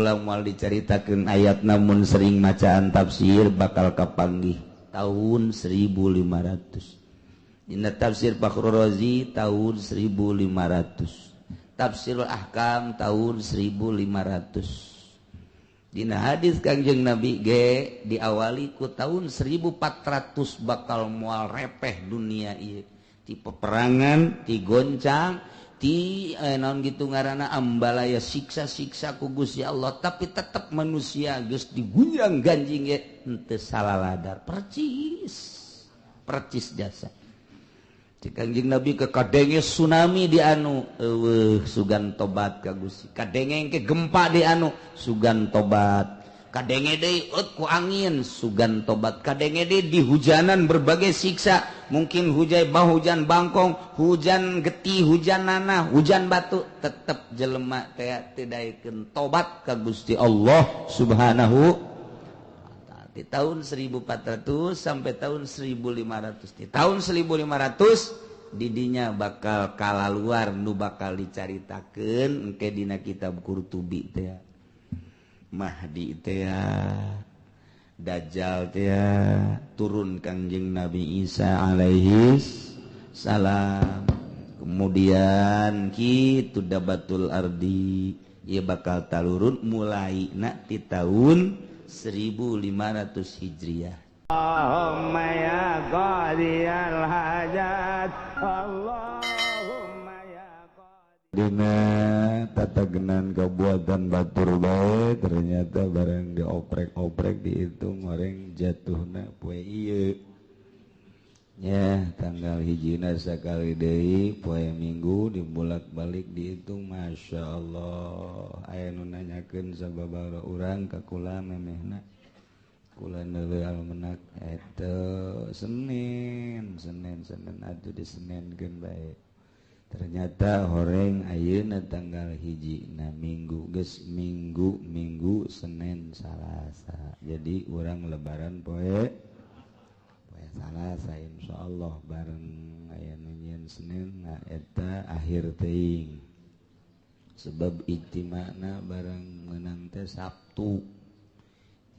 Moal diceritakan ayat, namun sering macaan tafsir bakal kapanggih tahun 1500. Dina tafsir Fakhrur Razi tahun 1500, Tafsirul Ahkam tahun 1500. Dina hadis Kangjeng Nabi ge diawali ku tahun 1400 bakal moal repeh dunia ieu ti peperangan, ti goncang, ti naon gitu ngaranna, ambalaya, siksa-siksa ku Gusti Allah, tapi tetap manusia geus digunjang ganjing ge henteu salaladar, percis percis jasa. Cek Kangjeng Nabi ke kadenge tsunami di anu, eueuh, sugan tobat ka Gusti. Kadenge ke gempa di anu, sugan tobat. Kadenge deui ku angin, sugan tobat. Kadenge deui di hujanan berbagai siksa, mungkin hujan bah, hujan bangkong, hujan getih, hujan nanah, hujan batu, tetep jelema teh teu daekeun tobat ka Gusti Allah Subhanahu. Di tahun 1400 sampai tahun 1500, di tahun 1500 didinya bakal kalaluar nu bakal dicaritakeun engke dina kitab Qurtubi teh, Mahdi teh, Dajjal teh, turun Kangjeng Nabi Isa alaihi salam, kemudian kitu dabatul ardi. Ieu bakal talurun mulai na di tahun 1500 Hijriah. Allahumma ya qadiyal hajat, Allahumma ya. Dina tatagenan kabuatan batur bae, ternyata barang dioprek-oprek, dihitung orang jatuhna poe ieu ya, tanggal hijina sakali deui poe Minggu, dibolak-balik dihitung, Masya Allah. Aya nu nanyakeun sababaraha urang ka kula, memehna kula neuleuh almenak eta Senin, Senin, Senin atuh, disenenkeun bae. Ternyata horeng ayeuna tanggal 1 na Minggu, geus Minggu, Minggu, Senin, Salasa. Jadi urang Lebaran poe poe Salasa, insyaallah bareng aya nu nyieun Senin. Nah, eta akhir teuing, sebab ijtimana bareng menang teh Sabtu,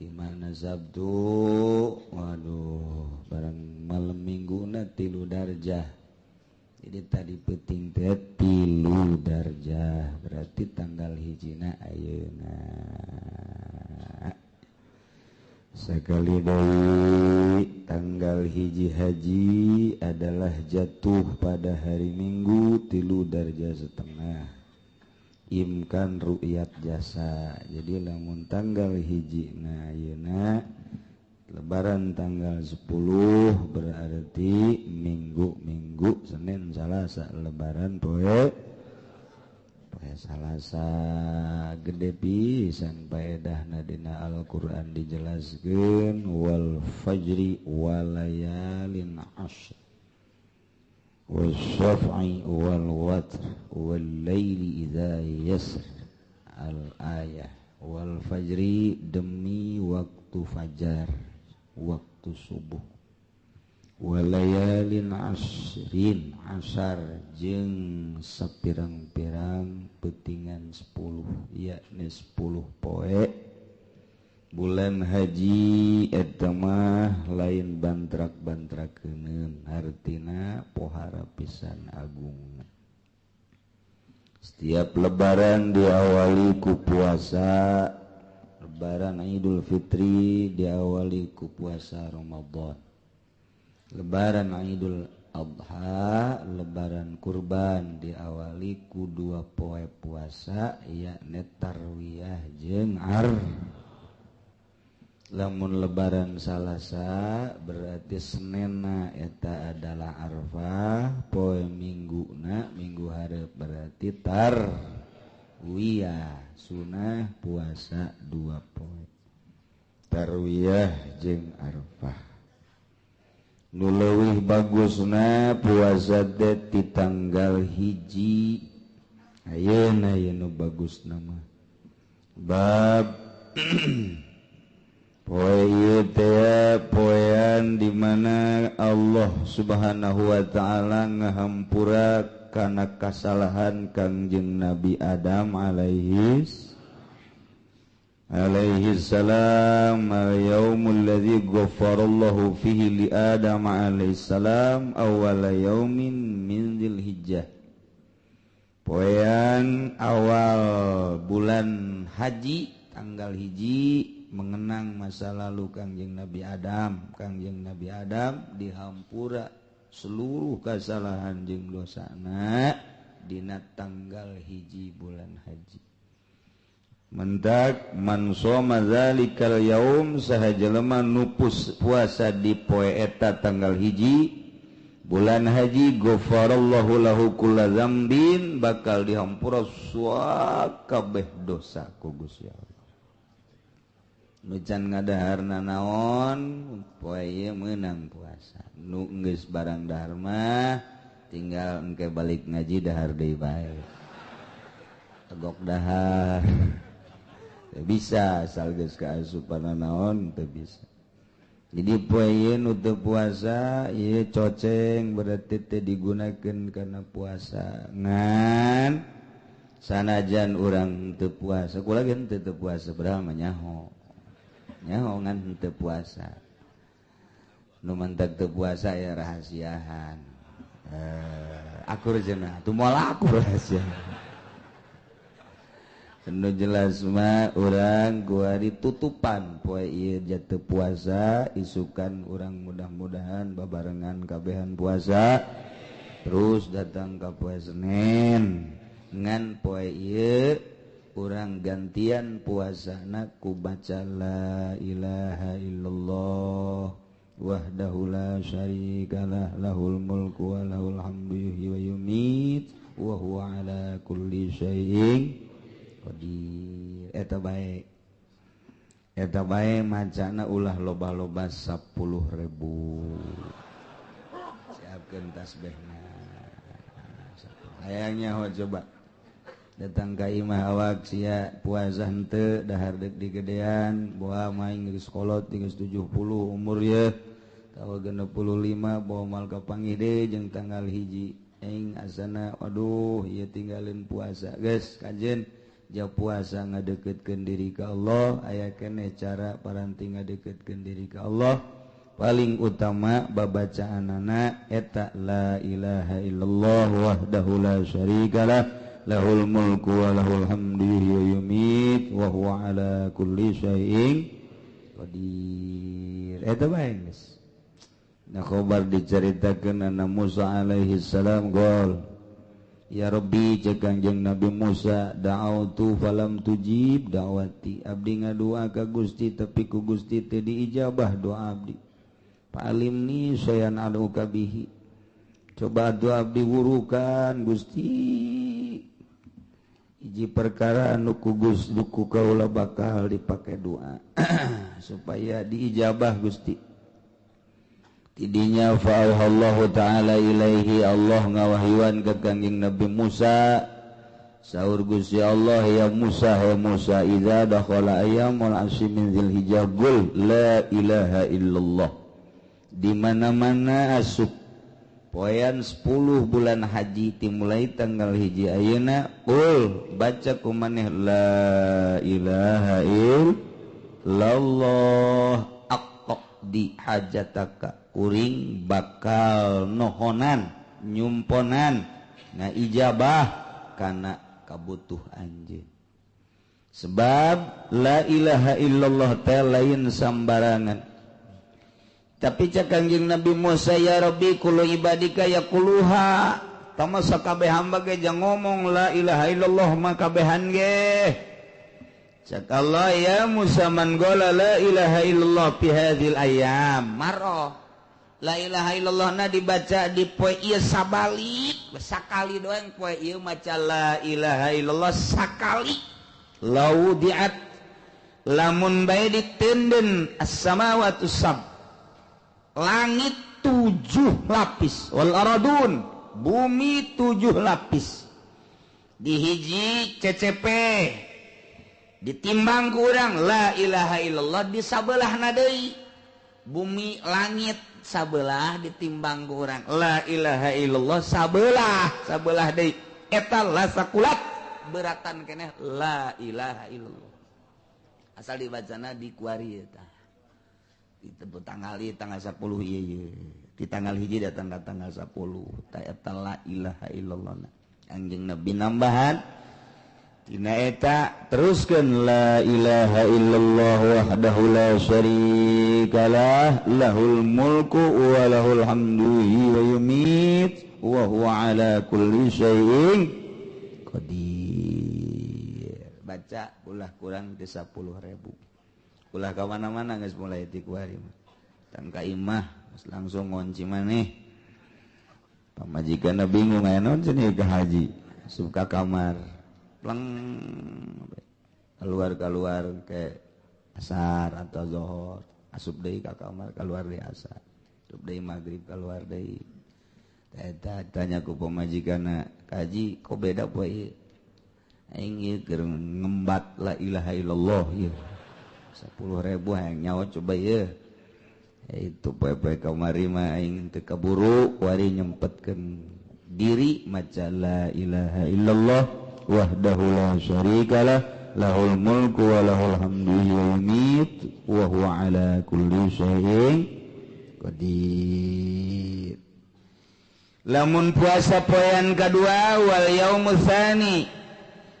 di mana Sabtu, waduh, bareng malam Minggu na 3 darjah. Jadi tadi penting teh 3 darjah, berarti tanggal hijina ayeuna. Sekali deui, tanggal 1 haji adalah jatuh pada hari Minggu 3 darjah setengah, imkan ru'yat jasa. Jadi lamun tanggal 1 na ayeuna Lebaran tanggal 10, berarti Minggu, Minggu, Senin, Salasa, Lebaran poe poe Salasa. Gede pisan paedahna. Dina Al-Qur'an dijelaskeun, wal fajri walayalin ashr wasyaf'i wal watr wal laili idza yasr, al ayah. Wal fajri, demi waktu fajar, waktu subuh, walayalin asrin, asar, jeung sapirang-pirang petingan 10, yakni 10 poe bulan haji. Eta mah lain bantrak-bantrakeun, hartina pohara pisan agung. Setiap Lebaran diawali ku puasa. Lebaran Idul Fitri diawali ku puasa Ramadan. Lebaran Idul Adha, Lebaran Kurban diawali ku dua poe puasa, yakni Tarwiyah jeung Ar. Lamun Lebaran Salasa, berarti Senena eta adalah Arfah, poe Mingguna, Minggu hareup, berarti Tarwiyah, sunah puasa dua poe, Tarwiyah jeung Arfah. Nu leuwih bagusna puasa teh ti tanggal 1 ayeuna. Ieu nu bagus nama bab poe ieu teh, poean di mana Allah Subhanahu wa Ta'ala ngahampura kana kasalahan Kangjeng Nabi Adam alaihis. alaihi salam al-yaumul ladzi ghafarallahu fihi li Adam alaihi salam awwala yaumin min Dzulhijjah. Poean awal bulan haji tanggal hiji mengenang masa lalu Kangjeng Nabi Adam. Kangjeng Nabi Adam dihampura seluruh kesalahan jeung dosana dina tanggal hiji bulan haji. Mendak man shoma zalikal yaum saha jelema nu puasa di poe eta tanggal hiji bulan haji ghafarallahu lahu kulla dzambin bakal dihampura sakabeh dosa ku Gusti Allah. Nu can ngadaharna naon poe ieu meunang puasa. Nu geus barang dahar mah tinggal engke balik ngaji dahar deui bae. Tegok dahar. Bisa asal geus kaasupan naon teu bisa. Jadi poe ieu nu teu puasa ieu coceng berarti teu digunakeun kana puasa. Ngan sanajan urang teu puasa, kula ge teu puasa padahal mah nyaho. Nyaho ngan teu puasa. Nu mantak teu puasa ya rahasiahan. Akur cenah, atuh moal akur rahasia. Nu jelas mah urang kuari tutupan poe ieu jatuh puasa isukan urang mudah-mudahan babarengan kabehan puasa terus datang ka poe Senin ngan poe ieu urang gantian puasana ku baca la ilaha illallah wahdahu la syarikalah lahul mulku wa lahul hamdu yuhyi wa yumiit wa huwa ala kulli syai'in qadir. Eta bae eta bae macana ulah loba-loba 10.000. Siapkeun tasbihna. Hayangnya ho coba datang ka imah awak sia puasa henteu dahar deuk digedean boa maing geus kolot geus 70 umur ye tawa 65 bawa mal kapanggih deui jeung tanggal hiji aing asana waduh ieu tinggalin puasa geus kajen. Ja puasa ngadeketkeun diri ka Allah aya keneh cara paranti ngadeketkeun diri ka Allah paling utama babacaanana eta la ilaha illallah wahdahu la syarikalah lahul mulku wa lahul hamdu yuhyi wa yumiit wa huwa ala kulli syai'in qadir. Eta bae geus. Nah khobar dicaritakeun anna Musa alaihi salam gol ya Rabbi cek Kangjeng Nabi Musa da'autu falam tujib da'wati abdi ngadua ka Gusti tapi ku Gusti teu diijabah doa abdi. Fa'alimni sayan aduka bihi coba doa abdi wurukan Gusti hiji perkara anu ku Gusti ku kaula bakal dipake doa supaya diijabah Gusti. Tidinya fa'auhallahu ta'ala ilaihi Allah ngawahyuan ke Kangjeng Nabi Musa saur Gusti Allah ya Musa ya Musa idza dakhala ayyamul asyi min dzulhijjah qul la ilaha illallah. Di mana-mana asup poean 10 bulan haji dimulai tanggal hiji ayeuna qul baca kumaneh la ilaha illallah aqdi hajataka kuring bakal nohonan nyumponan ngaijabah kana kabutuh anjeun. Sebab la ilaha illallah teh lain sambarangan. Tapi cek Kangjeng Nabi Musa ya Rabbi kullu ibadika yaquluha tama sakabeh hamba ge jang ngomong la ilaha illallah mah kabehan ge. Cek Allah ya Musa man qala la ilaha illallah fi hadhil ayyam marah. La ilaha illallah na dibaca di poe ieu sabalik sakali doang poe ieu maca la ilaha illallah sakali laudiat lamun bae ditenden as-samawatu sab langit 7 lapis wal aradun bumi 7 lapis dihiji CCP ditimbang ku urang la ilaha illallah di sabelahna deui bumi langit sabelah ditimbang ku urang la ilaha illallah sabelah sabelah deui eta la sakulat beratan keneh la ilaha illallah. Asal dibacana di kuari eta. Di tanggal ieu tanggal 10 ieu ieu. Di tanggal hiji datang ka tanggal 10. Ta eta la ilaha illallah. Kanjeng Nabi nambahan tina eta teruskeun la ilaha illallah wahdahu la syarikalah lahul mulku wa lahul hamdu wa yumit wa huwa ala kulli syai'in qadir. Baca ulah kurang di 10.000. Ulah ka mana-mana geus mulai ti kuari mah. Tang ka imah geus langsung ngunci maneh. Pamajikanna bingung aya naon cenah ka haji. Asup ka kamar. Pleng keluar ke asar atau zuhur, asup deui ka kamar keluar deui asar, asup deui maghrib keluar deui. Eta tanya ku pamajikanna, "Kaji kok beda poe ieu?" Aing ieu keur ngembat la ilaha illallah ieu. 10.000 hayang nyawa coba ieu. Itu poe-poe kamari mah aing teu kaburu wari nyempetkeun diri maca la ilaha illallah wahdahu la syarikalah lahul mulku wa lahul hamdu wa yumit wa huwa ala kulli syai'in qadir. Lamun puasa poean kadua wal yaumus tsani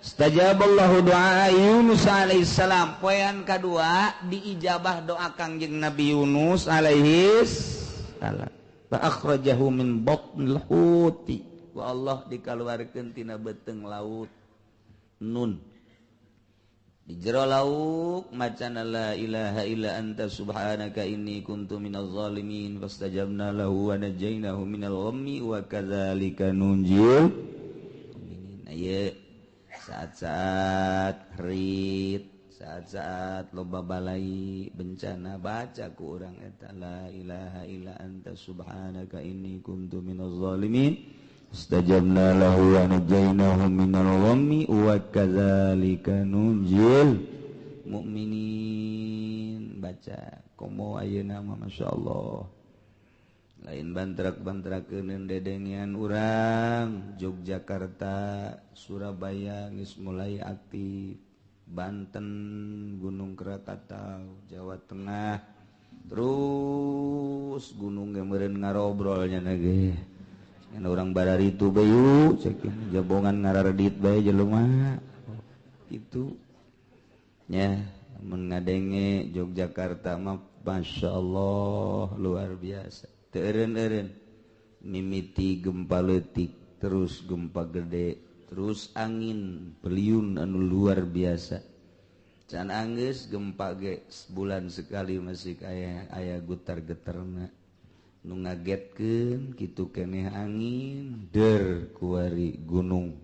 istajaballahu du'a Yunus alaihi salam. Poean kadua diijabah doa Kangjeng Nabi Yunus alaihi salam. Fa akhrajahu min batnil huti. Wa Allah dikaluarkeun tina beuteung laut nun di jero laut macana la ilaha illa anta subhanaka inni kuntu minaz zalimin fastajabna lahu wa najainahu minal ghammi wa kadzalika nunjil mu'minin. Ieu saat-saat rit, saat-saat loba balai bencana baca ku urang eta la ilaha illa anta subhanaka inni kuntu minaz zalimin istajabna lahu wa najainahu minal ghammi wa kadzalika nunjil mukminin. Baca komo ayeuna mah masyaallah lain bantrak-bantrakeun dedengean urang Yogyakarta, Surabaya geus mulai aktif, Banten, Gunung Krakatau, Jawa Tengah terus gunung ge meureun ngarobrolnya ge. Ngan urang bararitu bae cekin jabongan ngararedit bae jelema. Itu nya mun ngadenge Yogyakarta mah masyaallah luar biasa. Teu eureun-eureun mimiti gempa leutik terus gempa gede terus angin beliun anu luar biasa. Can anggeus gempa ge sebulan sekali masih aya aya gutar-geterna. Nu ngagetkeun kitu keneh angin der kuari gunung.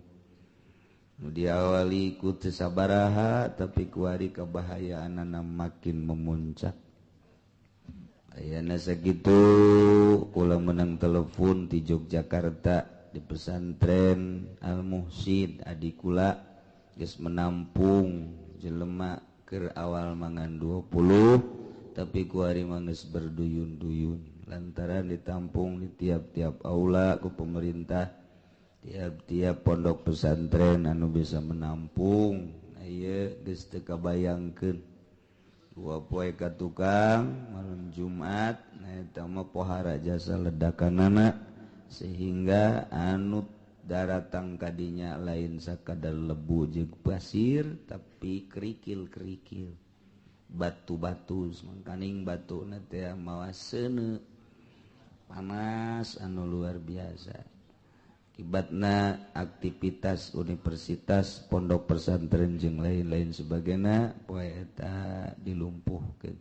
Nu diawali ku teu sabaraha tapi kuari kabahayaanana makin memuncak. Ayana sakitu kula menang telepon di Yogyakarta di pesantren Al Muhsin adi kula geus menampung jelema keur awal mangan 20 tapi kuari mah geus berduyun-duyun lantaran ditampung di tiap-tiap aula ku pemerintah, tiap-tiap pondok pesantren anu bisa menampung. Ieu geus teu kabayangkeun dua poe ka tukang malam Jumat nah eta mah pohara jasa ledakanana sehingga anu daratang kadinya lain sakadar lebu jeung pasir tapi kerikil-kerikil batu-batu mangkaning batuna teh mawa seuneu panas anu luar biasa. Akibatna aktivitas universitas pondok pesantren jeung lain-lain sebagainya poe eta dilumpuhkeun.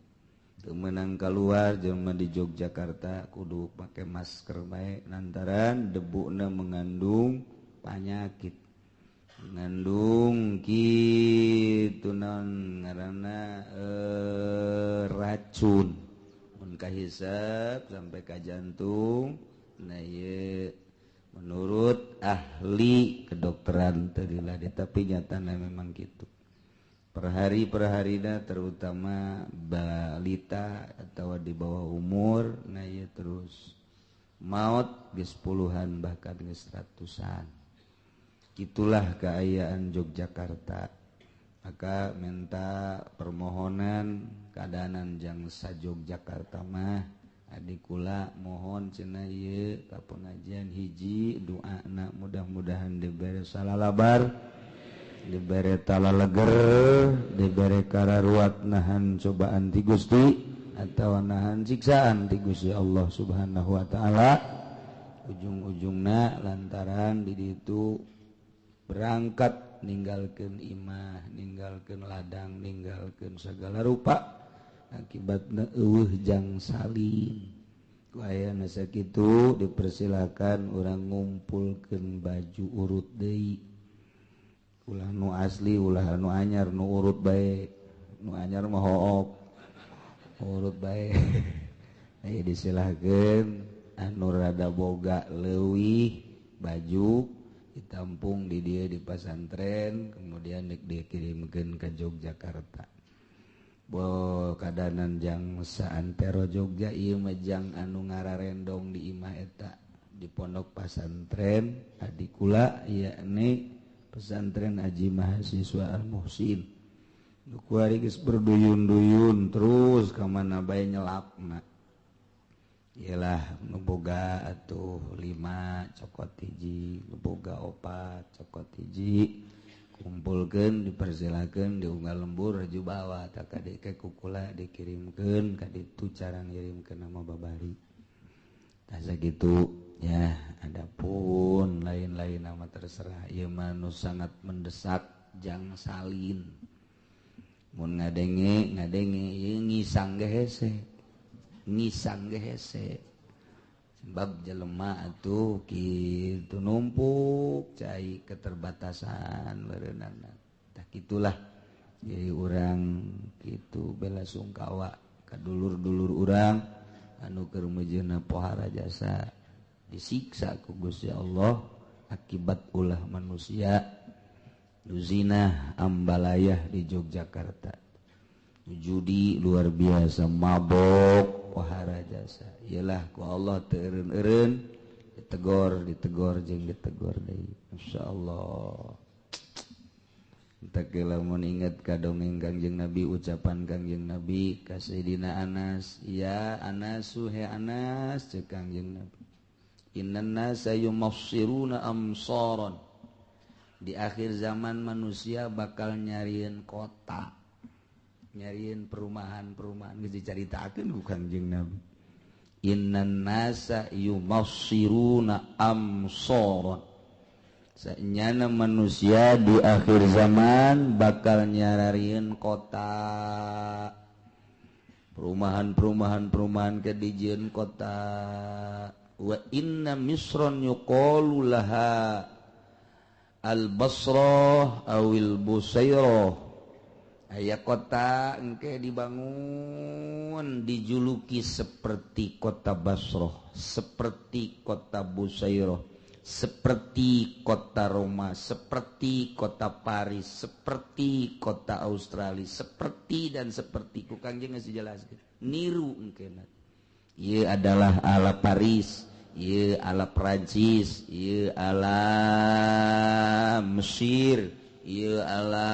Teu meunang kaluar jelema di Yogyakarta kudu pake masker bae lantaran debuna mengandung panyakit, mengandung kitu naon ngaranna racun mun kahisep sampai ka jantung. Nah ieu menurut ahli kedokteran tadilah, tapi nyatana memang gitu. Per hari-perharina terutama balita atau di bawah umur, nah ya terus maut geus puluhan bahkan geus ratusan. Itulah keayaan Yogyakarta. Maka minta permohonan keadaan jang sa Yogyakarta mah adik kula mohon cenah ieu ka pengajian hiji doana mudah-mudahan dibere salalabar, dibere talaleger, dibere kararuat nahan cobaan ti Gusti atau nahan siksaan ti Gusti Allah Subhanahu wa taala. Ujung-ujungna lantaran di ditu berangkat ninggalkeun imah, ninggalkeun ladang, ninggalkeun segala rupa, akibatna eueuh jang salin. Ku ayana sakitu dipersilakan urang ngumpulkeun baju urut deui. Ulah nu asli, ulah nu anyar, nu urut bae. Nu anyar mah hook. Urut bae. Aya disilahkeun anu rada boga leuwih baju ditampung di dia di pasantren, kemudian dikirimkeun ke Yogyakarta. Bo kadanan jang saantero Jogja ieu mah jang anu ngararendong di imah eta di pondok pasantren adikula yakni pesantren Aji Mahasiswa Al Muhsin. Nu kuari geus berduyun-duyun terus ka mana bae nyelapna. Iyalah nu boga atuh 5 cokot hiji, nu boga 4 cokot hiji. Kumpulkeun dipersilakeun diunggal lembur raju bawa tak kadek kukula dikirimkeun ka ditu cara ngirimkeun nama babari. Tah sakitu ya, adapun lain-lain nama terserah ieu mah nu sangat mendesak jang salin. Mun ngadenge ngadenge ieu ngisang ge hese. Ngisang ge hese. Sebab jelema atuh kitu numpuk cai keterbatasan berenana. Tah kitulah jadi urang kitu bela sungkawa ka dulur-dulur urang anu keur meujeuhna pohara jasa disiksa ku Gusti Allah akibat ulah manusia nu zina ambalayah di Yogyakarta. Judi luar biasa, mabok pohara jasa. Iyalah ku Allah teu eureun-eureun ditegor, ditegor jeung ditegor deui. Insyaallah. Entek lamun inget ka dongeng Kangjeng Nabi, ucapan Kangjeng Nabi ka Sayyidina Anas, ya Anasu he Anas ceuk Kangjeng Nabi. Innan nasa yumassiruna amsaran. Di akhir zaman manusia bakal nyariin kota, nyariin perumahan-perumahan geus dicaritakeun ku Kangjeng Nabi. Innan nasa yumassiruna amsaran. Sanyana manusia di akhir zaman bakal nyariin kota, perumahan-perumahan ke dijieun kota. Wa inna misran yuqalu laha al-Basrah awil Busairah. Aya kota engke dibangun dijuluki seperti kota Basrah, seperti kota Busairah, seperti kota Roma, seperti kota Paris, seperti kota Australia, seperti dan seperti ku Kangjeng geus dijelaskeun. Niru engke. Ieu adalah ala Paris, ieu ala Perancis, ieu ala Mesir, ieu ala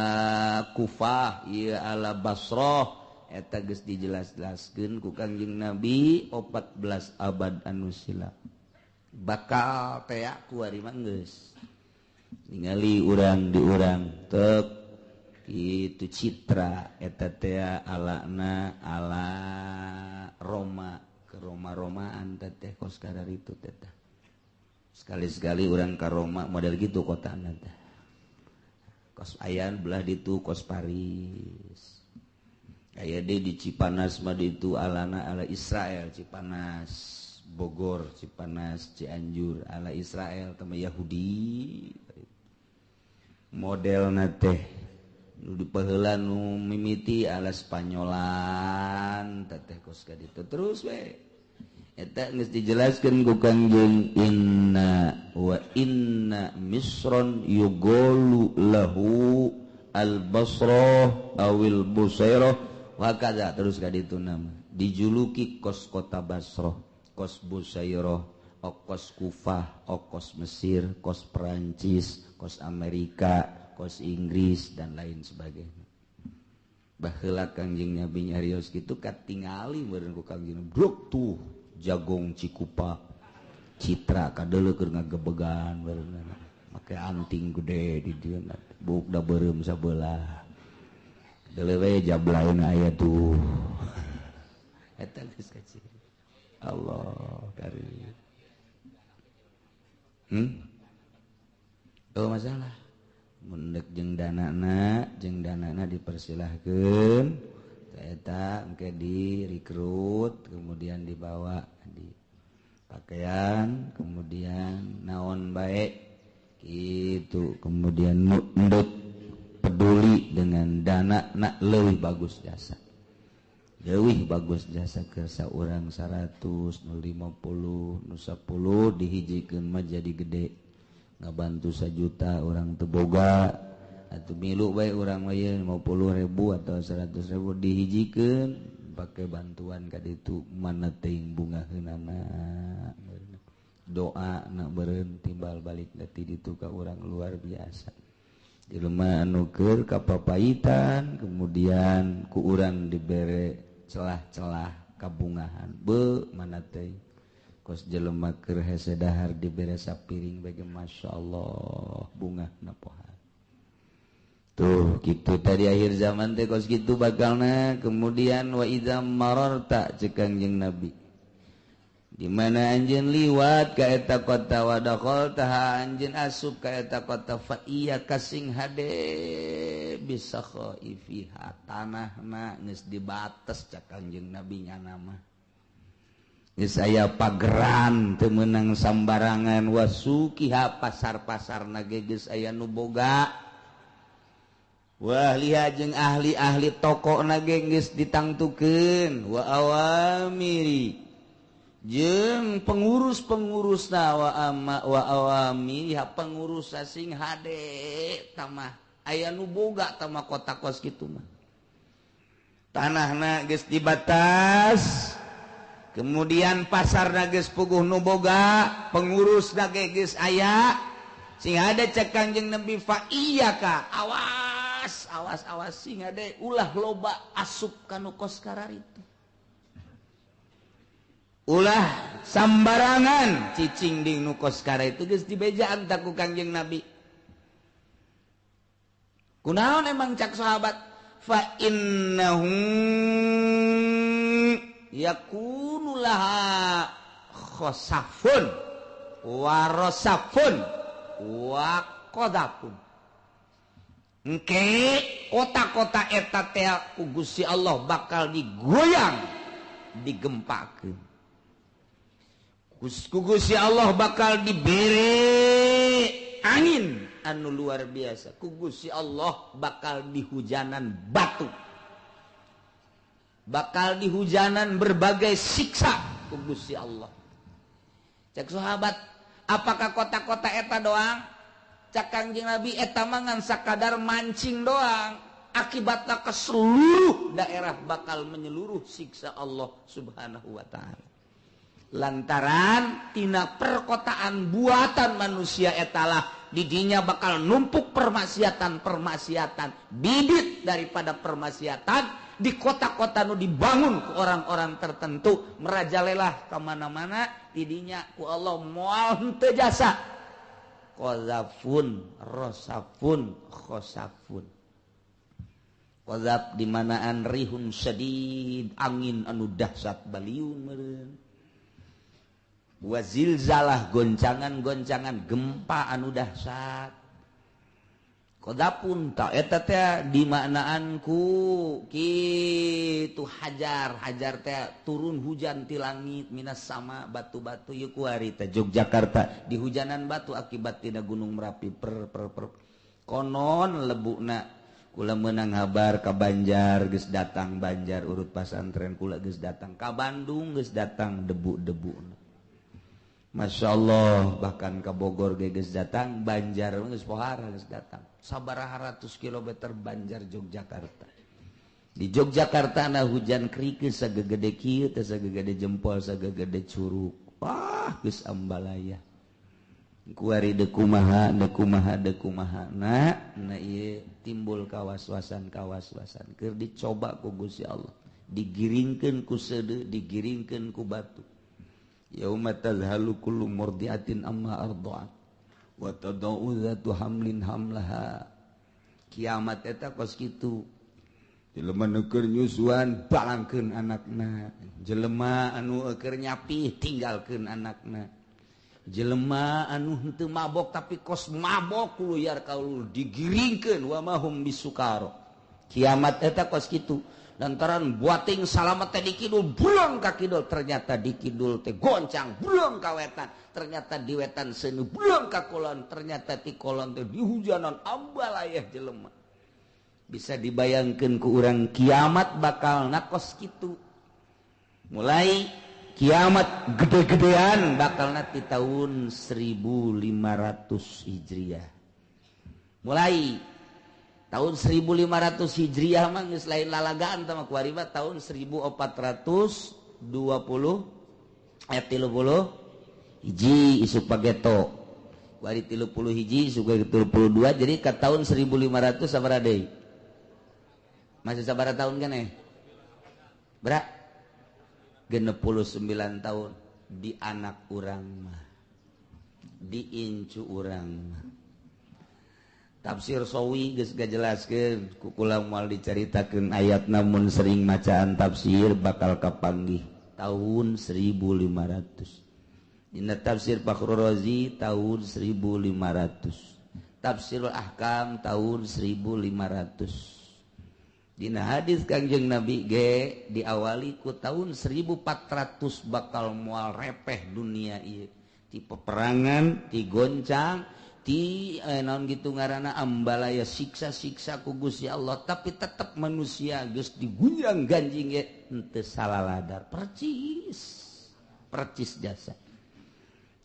Kufah, ieu ala Basrah. Eta geus dijelas-jelaskeun ku Kangjeng Nabi 14 abad anu silam. Bakal tea ku ari mah geus. Ningali urang di urang tek kitu citra eta tea alana ala Roma, ke Roma-Romaan teh kos kararitu teh. Sekali-sekali urang ka Roma model gitu kotana teh. Kos ayan belah ditu kos Paris. Aya deui di Cipanas mah ditu alana ala Israel, Cipanas Bogor, Cipanas Cianjur ala Israel teh Yahudi. Modelna teh nu dipaheula nu mimiti ala Spanyolan teh kos ka ditu terus we. Eta geus dijelaskeun ku Kangjeng inna wa inna misron yugolu lahu al-Basrah awil Busairah wa kaza terus ka ditu nama dijuluki kos kota Basrah, kos Busairah, kos Kufah, kos Mesir, kos Perancis, kos Amerika, kos Inggris dan lain sebagainya. Baheula Kangjeng Nabi nyarios kitu katingali meureun ku Kangjeng bruk tuh jagong Cikupa Citra kadeuleu keur ngagebegan meureun make anting gede di dieu buk da beureum sabelah deuleu we jablaeuna aya tuh eta geus kaciri Allah karim. Oh masalah mendek jeung danana dipersilahkeun eta engke direkrut kemudian dibawa di pakaian kemudian naon bae gitu kemudian mendek peduli dengan dana nak leuwih bagus jasa leuwih bagus jasa ke saurang 100 nu 50 nu 10 dihijikeun mah jadi gede ngabantu 1 juta orang teboga atau milu bae urang mah 50.000 atau 100.000 dihijikeun pake bantuan ka ditu mana teuing bungaheunana doa na beureun timbal balik ti ditu ka urang luar biasa jelema anu keur kapapaitan kemudian ku urang dibere celah-celah kabungahan be mana teuing kos jelema keur hese dahar dibere sapiring bagi Masya Allah bunga napohan tuh gitu tadi akhir zaman teh kos gitu bakalna. Kemudian wa idza mararta ceuk Kangjeng Nabi di mana anjeun liwat ka eta kota wa dakhalta anjeun asup ka eta kota fa iya kasing hade bisa khaifiha tanahna geus dibates cek Kangjeng Nabi nyana mah geus aya pageran teu meunang sambarangan wasukiha pasar-pasarna ge geus aya nu boga wah liha jeung ahli-ahli tokona ge geus ditangtukeun wa awamiri jeung pengurus-pengurusna wa ama wa awamiri pengurus sing hade tamah aya nu boga tamah kota kos kitu mah tanahna geus dibatas. Kemudian pasar geus puguh nu boga, pengurus geus aya, sing ada cek Kangjeng Nabi fa iyyaka awas awas awas sing ada ulah loba asup kanu kos kararitu. Ulah sambarangan cicing ding nu kos kararitu geus dibejaan tak ku Kangjeng Nabi. Kunaon emang cak sahabat fa innahu yakunu laha khosafun warosafun wa qadafun. Engke kota-kota eta teh ku Gusti Allah bakal digoyang, digempakeun. Ku Gusti Allah bakal dibere angin anu luar biasa. Ku Gusti Allah bakal dihujanan batu. Bakal dihujanan berbagai siksa ku Gusti Allah. Cek sahabat, apakah kota-kota eta doang? Cak Kangjeng Nabi eta mah ngan sakadar mancing doang. Akibatnya ke seluruh daerah bakal menyeluruh siksa Allah Subhanahu wa taala. Lantaran tina perkotaan buatan manusia etalah didinya bakal numpuk permaksiatan-permaksiatan, bibit daripada permaksiatan di kota-kota nu dibangun ku orang-orang tertentu merajalela kemana-mana didinya ku Allah moal henteu jasa. Qazafun, rosafun, khosafun. Qazaf dimanaan rihun syadid, angin anu dahsyat baliung meureun. Wa zilzalah, goncangan-goncangan gempa anu dahsyat. Qazafun ta eta teh dimaknaan ku kitu hajar, hajar teh turun hujan ti langit minas sama batu-batu ieu kuari teh Yogyakarta di hujanan batu akibat tina Gunung Merapi per per per konon lebukna kula meunang habar ka Banjar geus datang Banjar urut pasantren kula geus datang ka Bandung geus datang debu-debu. Masya Allah bahkan ke Bogor ge geus datang Banjar geus pohara geus datang sabaraha ratus kilometer Banjar Yogyakarta. Di Yogyakarta na hujan kerikil sagegede kieu teh sagegede jempol sagegede curug. Wah geus ambalaya. Kuari dekumaha dekumaha dekumaha nah nah ieu timbul kawas-wasan kawas-wasan keur dicoba ku Gusti Allah, digiringkeun ku seudeuh, digiringkeun ku batu. Yauma tazhalu kullu murdiatin amma arda'at wa tadau dzatu hamlin hamlaha. Kiamat eta kos kitu. Jelema nu keur nyusuan balangkeun anakna, jelema anu keur nyapi tinggalkeun anakna. Jelema anu henteu mabok tapi kos mabok luyar kaulur digiringkeun wa mahum bisukaro. Kiamat eta kos kitu. Lantaran buating salamet teh di kidul bulong ka kidul, ternyata di kidul teh goncang bulong ka wetan, ternyata di wetan seuneu bulong ka kulon, ternyata ti kulon teh dihujanan ambalayah jelema. Bisa dibayangkeun ku urang kiamat bakal nakos kitu. Mulai kiamat gede-gedean bakal nanti tahun 1500 Hijriah. Mulai tahun 1500 Hijriah mah geus lain lalagaan tah mah kuari mah tahun 1420 ayat 30 hiji isuk pageto. Kuari 30 hiji isuk 32, jadi ke tahun 1500 sabaraha deui? Masih sabaraha tahun keneh? Berak 69 tahun di anak urang mah, di incu urang mah. Tafsir Sawi geus gajelaskeun ku kula moal dicaritakeun ayat, namun sering macaan tafsir bakal kapanggih tahun 1500. Dina tafsir Fakhrur Razi tahun 1500, Tafsirul Ahkam tahun 1500. Dina hadis Kangjeng Nabi ge diawali ku tahun 1400 bakal moal repeh dunia ieu. Ti peperangan, ti goncang, ti naon gitu ngaranna ambalaya siksa-siksa ku Gusti Allah, tapi tetep manusia geus digunjang ganjing ge henteu salaladar. Percis. Percis jasa.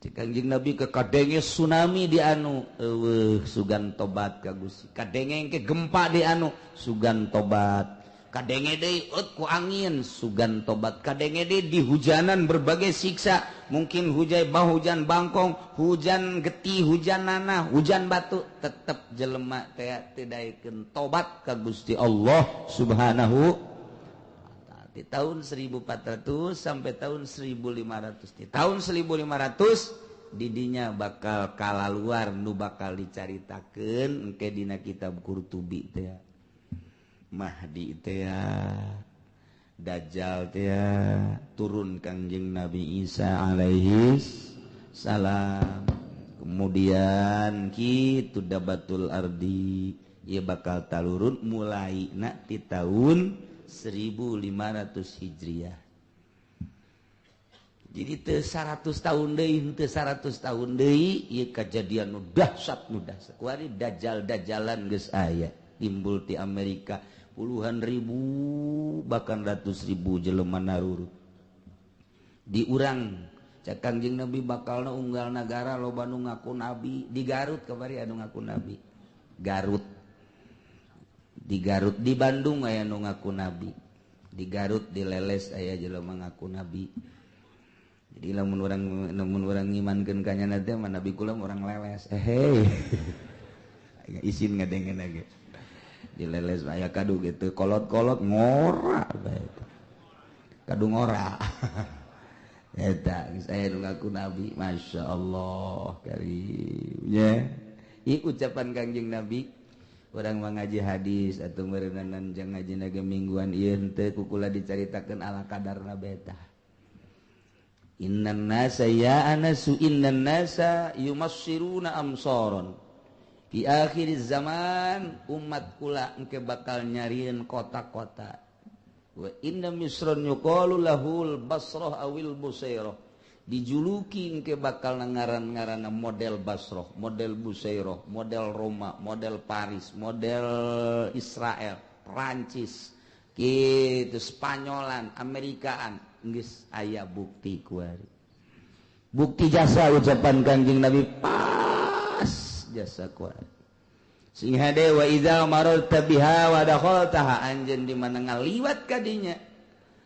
Cek Kangjeng Nabi ke kadenge tsunami di anu eueuh sugan tobat ka Gusti. Kadenge ke gempa di anu sugan tobat. Kadenge deui eut ku angin sugan tobat. Kadenge deui di hujanan berbagai siksa, mungkin hujan bah hujan bangkong, hujan getih, hujan nanah, hujan batu, tetep jelema teh teu daekeun tobat ka Gusti Allah Subhanahu. Di tahun 1400 sampai tahun 1500. Di tahun 1500 didinya bakal kalaluar nu bakal dicaritakeun engke dina kitab Qurtubi teh. Mahdi teh, Dajjal teh, turun Kangjeng Nabi Isa alaihi salam. Kemudian kitu Dabatul Ardi ieu bakal talurun mulai na ti tahun 1500 Hijriah. Jadi teu 100 tahun deui, teu 100 tahun deui ieu kajadian nu dahsyat nu dahsyat. Kuari dajjal-dajjalan geus aya timbul ti Amerika puluhan ribu bahkan ratus ribu jelema narurut. Di urang cak Kangjeng Nabi bakalna unggal nagara loba nu ngaku nabi. Di Garut kamari anu ngaku nabi. Garut. Di Garut, di Bandung aya nu ngaku nabi. Di Garut di Leles aya jelema ngaku nabi. Jadi lamun urang ngimankeun ka nyana teh mah nabi kula urang Leles. Hei. Isin ngadengeun ge. Di Leles aya kadu gitu, kolot-kolot ngora bae. Kadu ngora. Eta geus aya nu ngaku nabi, masyaallah karim nya. Ieu ucapan Kangjeng Nabi. Orang mengaji hadis atau merenanan jang ngaji naga mingguan ieu henteu kukula dicaritakeun ala kadarna beta. Innan nasa ya anasu innan nasa yumassiruna amsaron. Di akhir zaman umat kula engke bakal nyarieun kota-kota. Wa inna misran yuqalu lahul basrah awil busairah. Dijuluki engke bakal ngaran-ngaranna model Basrah, model Busairah, model Roma, model Paris, model Israel, Prancis, gitu Spanyolan, Amerikaan, geus aya bukti kuari. Bukti jasa ucapan Kangjeng Nabi pas jasa kuari. Sing hade wa idza mararta biha wa dakhaltaha, anjeun di mana ngaliwat kadinya.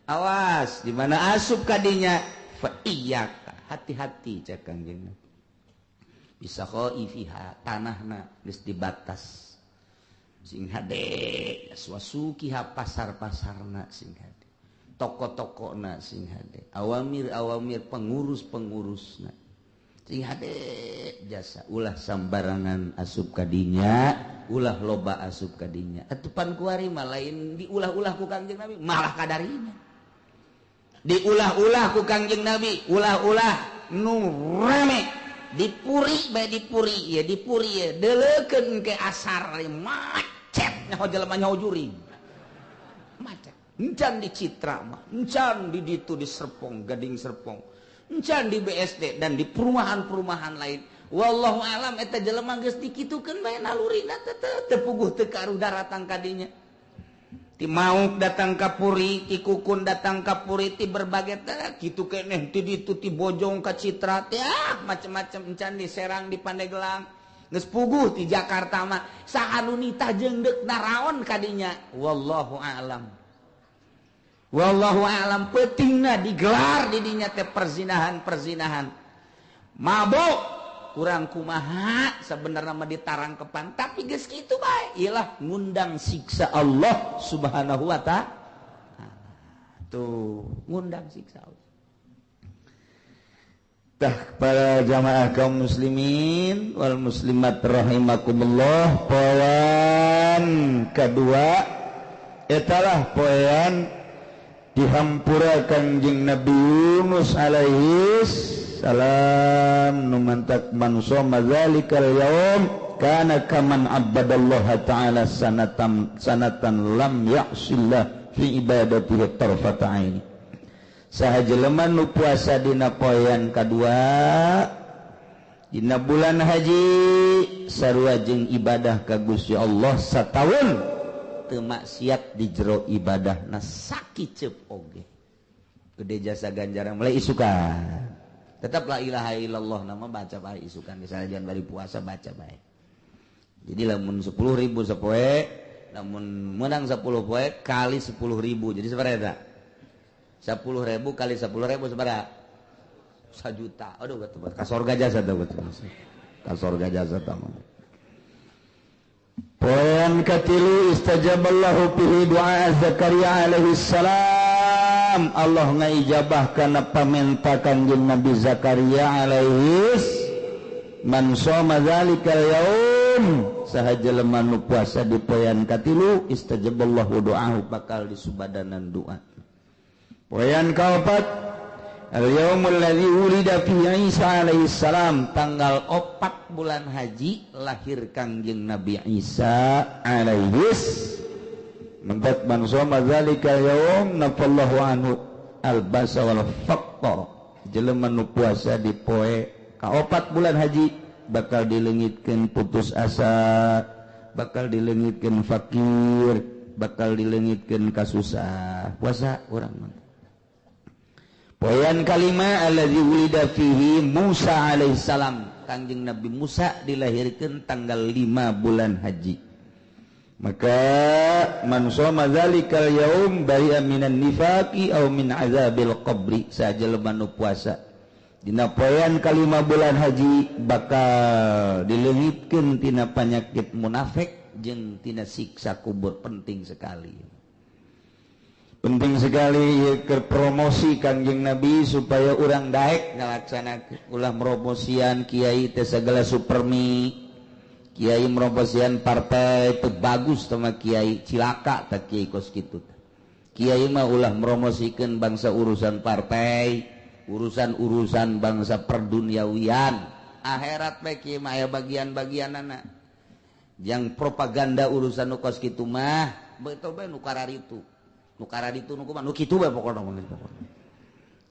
Awas di mana asup kadinya. Fa iyyaka, hati-hati cak Kangjeng Nabi. Bisa khaifiha tanahna geus dibatas sing hade, wasukiha pasar-pasarna sing hade, toko-tokona sing hade, awamir-awamir pengurus-pengurusna sing hade jasa. Ulah sambarangan asup kadinya, ulah loba asup kadinya. Atupan kuari mah lain diulah-ulah ku Kangjeng Nabi, malah kadarinya diulah-ulah ku Kangjeng Nabi, ulah-ulah nu rame dipuri bae, dipuri ya, dipuri ya, deleukeun ke asar macet nyaho jelema nyaho juring macet. Encan di Citra mah, encan di ditu di Serpong, Gading Serpong, encan di BSD dan di perumahan-perumahan lain. Wallahu alam eta jelema geus dikitukeun bae nalurina teh teu puguh teu karuh daratang kadinya. Ti Mauk datang ka Puri, ti Kukun datang ka Puri, ti berbagai teh kitu keneh, ti ditu ti Bojong ka Citra teh macem-macem, encan di Serang di Pandeglang. Geus puguh ti Jakarta mah saha nu nitah jeung deuk naraon kadinya. Wallahu alam. Wallahu alam peutingna digelar di dinya teh perzinahan-perzinahan. Mabok kurang kumaha sebenarnya mah ditarangkepan tapi geus kitu bae ilah ngundang siksa Allah Subhanahu wa ta'ala. Tuh, ngundang siksa Allah. Tah para jamaah kaum muslimin wal muslimat rahimakumullah, poin kedua etalah poin dihampura Kangjeng Nabi Yunus alaihi salam nu mantak man shoma zalikal yaum kana kaman abadallaha ta'ala sanatan sanatan lam ya'sillah fi ibadatihi tarfata aini. Saha jelema nu puasa dina poean kadua dina bulan haji sarua jeung ibadah ka Gusti Allah sataun teu maksiat di jero ibadahna sakiceup oge gede jasa ganjaran mulai isukan. Tetap la ilaha illallah nama baca bae isukan, misalnya jangan bari puasa baca bae. Jadi lamun 10.000 sapoe, lamun menang 10 poe kali 10.000 jadi sabaraha eta? 10.000 kali 10.000 sabaraha? 1 juta. Aduh betul ka sorga jasa teh betul. Ka sorga jasa tah. Poin katilu istajaballahu fihi du'a Zakaria alaihi salam. Allah ngaijabah kana pamenta Kangjeng Nabi Zakaria alaihi man shoma zalikal yaum saha jelema nu puasa di poean katilu istajaballahu du'ahu bakal disubadanan doa. Poean kaopat al yaumul ladzi wulida fihi Isa alaihi salam, tanggal 4 bulan haji lahir Kangjeng Nabi Isa alaihi mentat man shoma zalikal yaum nafallahu anhu albasa wal faqra. Jelema nu puasa di poe kaopat bulan haji bakal dileungitkeun putus asa, bakal dileungitkeun fakir, bakal dileungitkeun kasusah. Puasa urang mah. Poean kalima allazi wulida fihi Musa alaihi salam. Kangjeng Nabi Musa dilahirkeun tanggal 5 bulan haji. Maka man shoma zalikal yaum bari'a minan nifaqi aw min azabil qabri. Sajelema nu puasa dina poean kalima bulan haji bakal dileungitkeun tina panyakit munafik jeung tina siksa kubur. Penting sekali. Penting sekali keur promosi Kangjeng Nabi supaya urang daek ngalaksanakeun. Ulah promosian kiai teh segala supermi, kiai meromosian partai teu bagus sama kiai, cilaka teh kiai kos kitu. Kiai mah ulah meromosikeun bangsa urusan partai, urusan-urusan bangsa perduniawian. Akhirat bae kiai mah aya bagian-bagianana. Yang propaganda urusan nu kos kitu mah betul bae nu kararitu. Nu kararitu nu kumaha nu kitu bae pokona mah.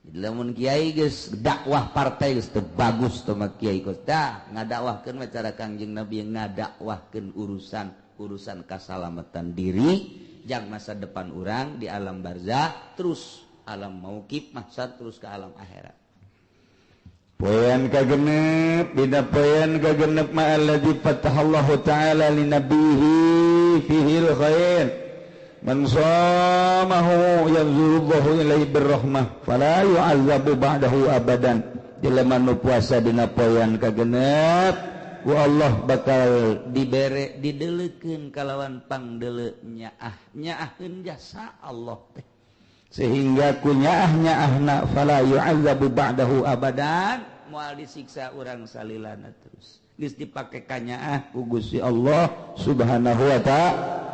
Jadi lamun kiai geus dakwah partai geus teu bagus teh mah kiai kos dah ngadakwahkeun mah cara Kangjeng Nabi ngadakwahkeun urusan kasalamatan diri jang masa depan urang di alam barzah terus alam mauqif mahsyar terus ke alam akhirat. Poean kagenep dina poean kagenep ma alladzi fatahallahu ta'ala linabihi fihil khair man shamahu yanzurullahu ilaihi birrahmah fala yu'azzabu ba'dahu abadan. Jelema nu puasa dina poean kagenep ku Allah bakal dibere didelekeun kalawan pangdele nyaah nyaahkeun jasa Allah teh sehingga ku nyaah nyaahna fala yu'adzabu ba'dahu abadan moal disiksa urang salilana terus geus dipake kanyaah ku Gusti Allah Subhanahu wa ta'ala.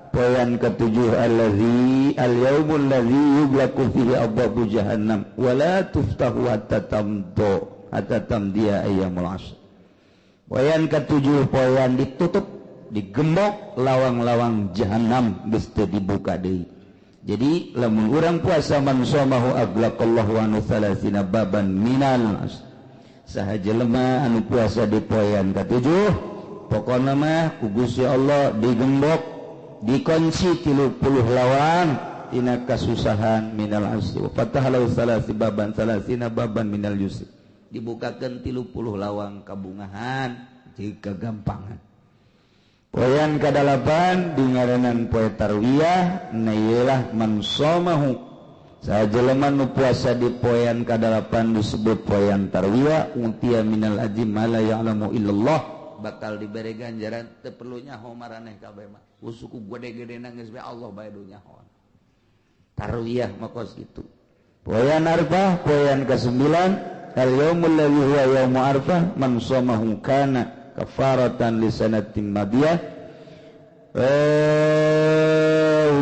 Poin ketujuh allazi al-yaumul ladzi yughlaqu fihi abwabu jahannam wa la tuftahu hatta tamdu hatta tamdiya ayyamul asr. Poin ketujuh poin ditutup digembok lawang-lawang jahannam geus teu dibuka deui. Jadi lamun urang puasa man shamahu aglaqallahu anu thalathina baban minal asr. Saha jelema anu puasa di poin ketujuh pokona mah ku Gusti Allah digembok dikunci 30 lawang tina kasusahan minal asri wa fatahalahu salasi baban salasina baban minal yusri dibukakeun 30 lawang kabungahan jeung kagampangan. Poin kadalapan dingaranan poe tarwiyah na ieulah man shamahu saha jelema nu puasa di poean kadalapan disebut poean tarwiyah untia minal ajri ma la ya'lamu illallah bakal dibere ganjaran teu perlu nyaho maraneh kabeh mah suku gede-gede geus bae Allah bae du nyaho. Tarwiyah mah kos kitu. Poean Arfah poean ka-9 al yaumul ladzi huwa yaumu Arfah man shamahu kana kafaratan li sanatin madiyah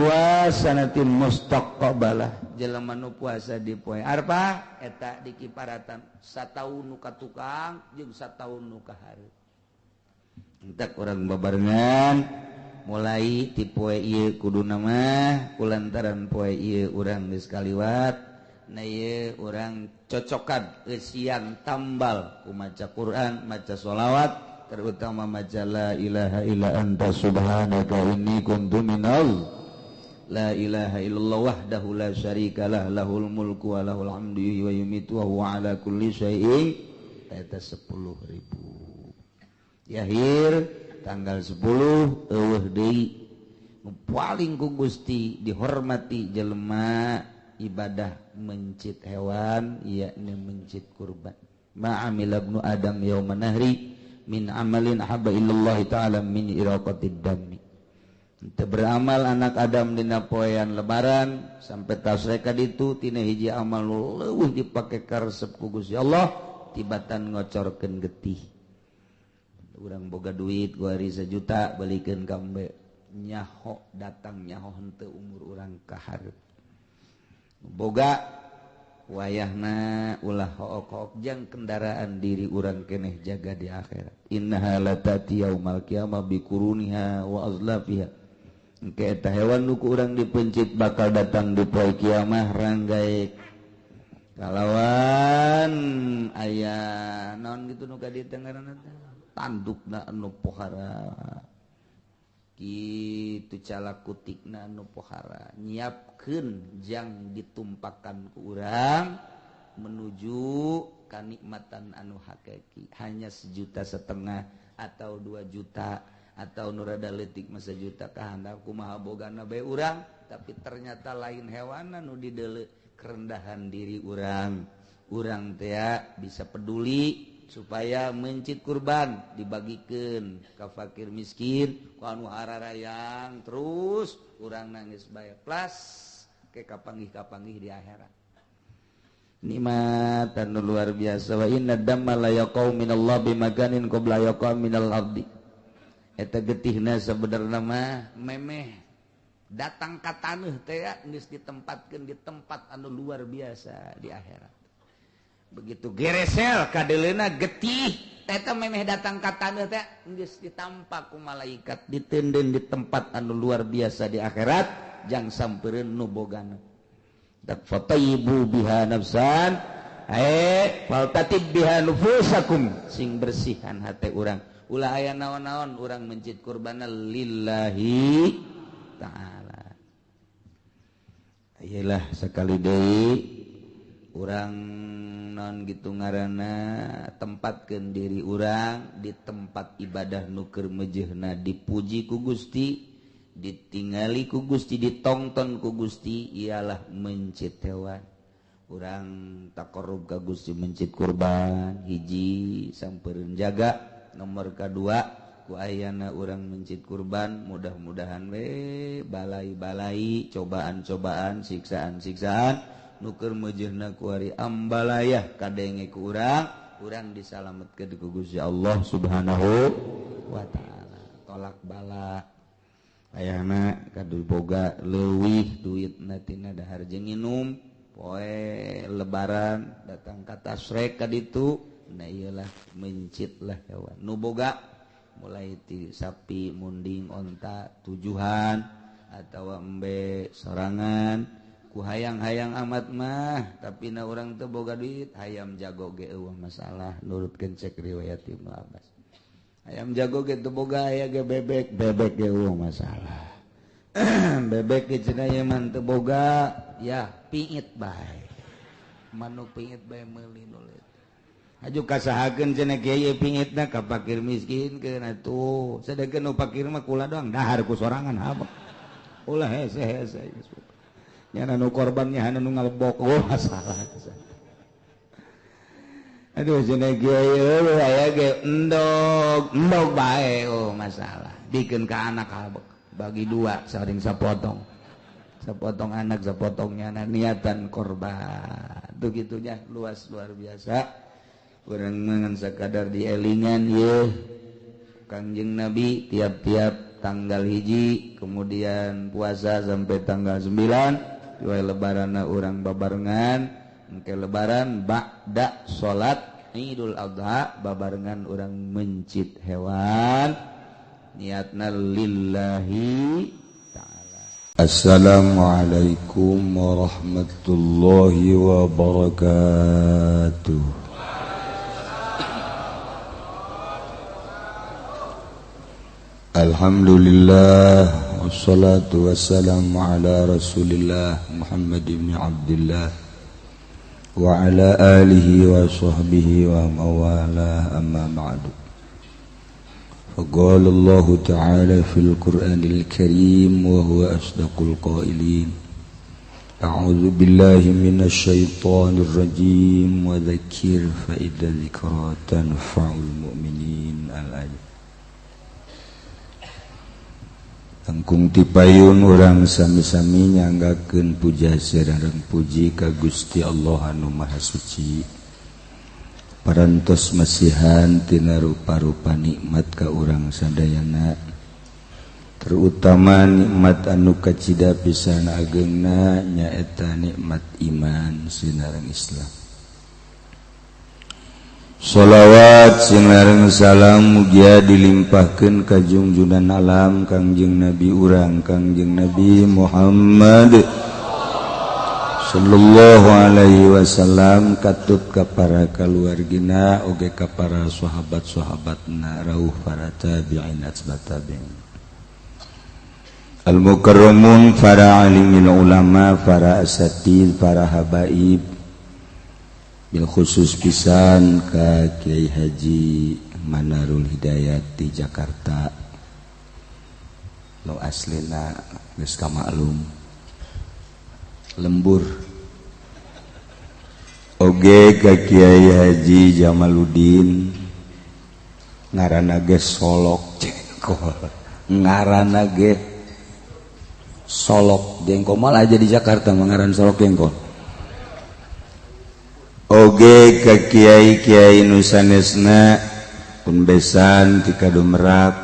wa sanatin mustaqbalah. Jelema nu puasa di poe Arfah eta dikiparatan sataun nu ka tukang jeung sataun nu ka hareup. Entak urang babarengan mulai ti poe ieu kuduna mah kulantaran poe ieu urang geus kaliwat na ieu urang cocokan eusian tambal ku maca Quran maca sholawat terutama maca la ilaha illa anta subhanaka inni kuntu minal la ilaha illallah wahdahu la syarikalah lahul mulku wa lahul hamdu wa yumitu wa huwa ala kulli syai'in eta 10.000 yahir tanggal 10 eueuh deui nu paling ku Gusti dihormati jelema ibadah mencit hewan yakni mencit kurban ma amila ibnu adam yauma nahri min amalin habba illallahi ta'ala min iraqatid dami. Teu beramal anak Adam dina poean lebaran sampai tasreka ditu tina hiji amal nu leuwih dipake karesep ku Gusti Allah tibatan ngocorkeun getih. Urang boga duit gua hari sejuta balikeun ka embe nyaho datang nyaho henteu umur urang ka hareup. Boga wayahna ulah hook-hook jang kendaraan diri urang keneh jaga di akhirat. Innaha latati yaumal qiyamah biquruniha wa azlafiha. Engke eta hewan nu ku urang dipencit bakal datang di poe kiamah ranggae kalawan aya naon kitu nu ka dieu teh ngaranna teh tandukna anu pohara kitu calakutikna anu pohara nyiapkeun jang ditumpakan ku urang menuju kanikmatan anu hakiki hanya 1,5 juta atau 2 juta atau nu rada leutik mah 1 juta kahandap kumaha bogana bae urang tapi ternyata lain hewan anu dideuleu kerendahan diri urang urang teh bisa peduli supaya mencit kurban dibagikan ke fakir miskin ku anu hararayang terus urang nangis bae plus ke kapanggih-kapanggih di akhirat nikmatan luar biasa wa inna damma la yaqau minallah bimakanin qabla yaqa minal ardi eta getihna sebenarna mah memeh datang ka taneuh teh geus ditempatkeun di tempat anu luar biasa di akhirat. Begitu geresel kadeleuna getih eta memeh datang ka taneuh teh geus ditampak ku malaikat diteundeun di tempat anu luar biasa di akhirat jang sampereun nu bogana. Dak fatayyibu biha nafsan faltatib biha nufusakum sing bersihan hate urang ulah aya naon-naon urang mencit kurbana lillahi ta'ala. Ayelah sekali deui urang non gitu ngaranna tempatkeun diri urang di tempat ibadah nu keur mejeuhna dipuji ku Gusti ditingali ku Gusti ditongton ku Gusti ialah mencit hewan. Urang taqarrub ka Gusti mencit kurban hiji sampereun jaga Nomor kedua ku ayana urang mencit kurban, mudah-mudahan we balai-balai cobaan-cobaan siksaan-siksaan nu keur meujeuhna ku ari ambalayah kadenge ku urang, urang disalametkeun ku Gusti Allah Subhanahu wa taala. Tolak bala ayana kadu boga leuwih duitna tina dahar jeung nginum poe lebaran datang ka tasrek ka ditu, nah iyalah mencit lah hewan nu boga mulai ti sapi munding onta tujuhan atau embe sorangan ku hayang-hayang amat mah, tapi na urang teu boga duit hayam jago ge eueuh masalah nurutkeun cek riwayat Ibnu Abbas. Ayam jago ge teu boga aya ge bebek, bebek ge eueuh masalah. Bebek ge cenah ieu mah teu boga ya piit bae. Manuk piit bae meuli nu leutik. Aju kasahakeun cenah kiai pingitna ka fakir miskin keun atuh. Sedengkeun nu fakir mah kula doang dahar ku sorangan habek. Ulah hese-hese geus. Nya nu korban nya nu ngalebok oh masalah. Aduh cenah kiai eueuh aya ge endog, endog bae oh masalah. Bikeun ka anak habek bagi dua saring sapotong. Sepotong anak sepotongnya niatan korban. Tuh gitunya luas luar biasa. Urang mangan sakadar dielingan ye Kangjeng Nabi tiap-tiap tanggal hiji kemudian puasa sampai tanggal 9 dua lebaranna urang babarengan engke lebaran ba'da salat Idul Adha babarengan urang mencit hewan niatna lillahi ta'ala. Assalamualaikum warahmatullahi wabarakatuh. Alhamdulillah wassalatu wassalamu ala Rasulillah Muhammad ibn Abdullah wa ala alihi wa sahbihi wa mawala, amma ba'du. Faqala Allah ta'ala fil Qur'anil Karim wa huwa asdaqul qailin. A'udzu billahi minasy syaithanir rajim wa dzakir fa idza dzikra tanfa'ul mu'minin. Al-ayat. Tangkung tipayun urang sami-sami nyanggakeun puja sareng puji ka Gusti Allah anu Maha Suci. Parantos masihan tina rupa-rupa nikmat ka urang sadayana, terutama nikmat anu kacida pisan ageungna nyaeta nikmat iman sinareng Islam. Sholawat sinareng salam mugia dilimpahkeun ka junjunan alam Kangjeng Nabi urang Kangjeng Nabi Muhammad sallallahu alaihi wasallam katut ka para kaluargina oge ka para sahabat-sahabatna rauh para tabi'in atba tabi'in al mukarramun para alimin ulama para asatid para habaib bil khusus pisan ka Kiai Haji Manarul Hidayat di Jakarta nu aslina geus kamaklum lembur oge ka Kiai Haji Jamaluddin ngaranna ge Solok Jengkol, ngaranna ge Solok Jengkol malah aja di Jakarta mengaran Solok Jengkol. Oge ka kiai-kiai nu sanesna pun besan ti Kadumerak,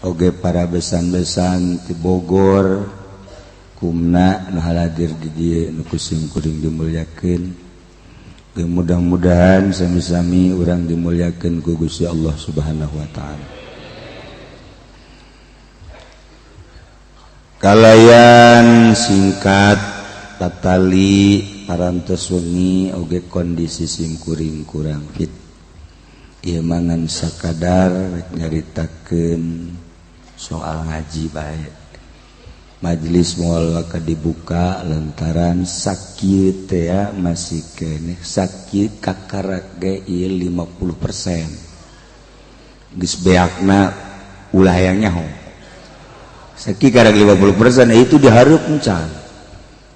oge para besan-besan ti Bogor kumna nu haladir di dieu nu ku simkuring dimuliakeun. Ge mudah-mudahan sami-sami urang dimuliakeun ku Gusti Allah Subhanahu wa taala. Kalayan singkat tatali parantos wengi oge kondisi simkuring kurang fit. Ieu mangan sakadar rek nyaritakeun soal ngaji bae. Majelis moal ka dibuka lantaran sakit teh masih keneh sakit kakarak ge ieu 50%. Geus beakna ulah hayang nyaho. Sakit karak 50% itu dihareup encan.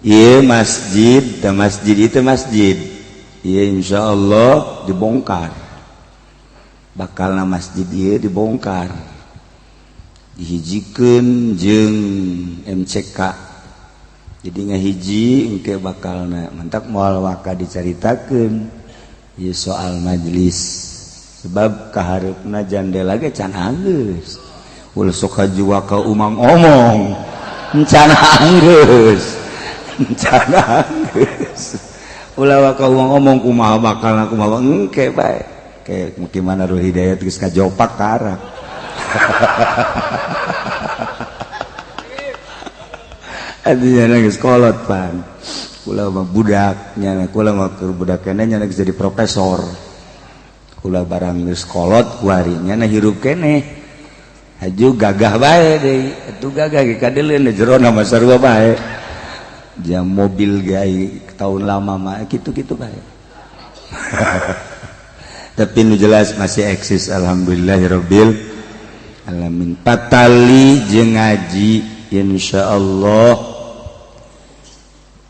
Ieu masjid, da masjid itu masjid. Ieu insyaallah dibongkar. Bakalna masjid ieu dibongkar, dihijikeun jeung MCK, jadi ngahiji engke bakalna. Mantak moal waka dicaritakeun ieu soal majelis, sebab kahareupna jandela ge can anggeus. Ulah sok haji waka umang omong, can anggeus, can anggeus. Ulah waka umang omong kumaha bakalna, kumaha engke bae. Kayak gimana Ruh Hidayat geus kajopak karak. Artinya geus kolot pan. Kula mah budak nya, kula mah keur budak keneh nya geus jadi profesor. Kula barang geus kolot kuari nya hirup keneh. Haju gagah bae deui, atuh gagah ge kadeuleun jerona mah sarua bae. Jam mobil ge tahun lama mah kitu-kitu bae. Tapi nu jelas masih eksis, alhamdulillahirabbil alamin. Patali jeung ngaji insyaallah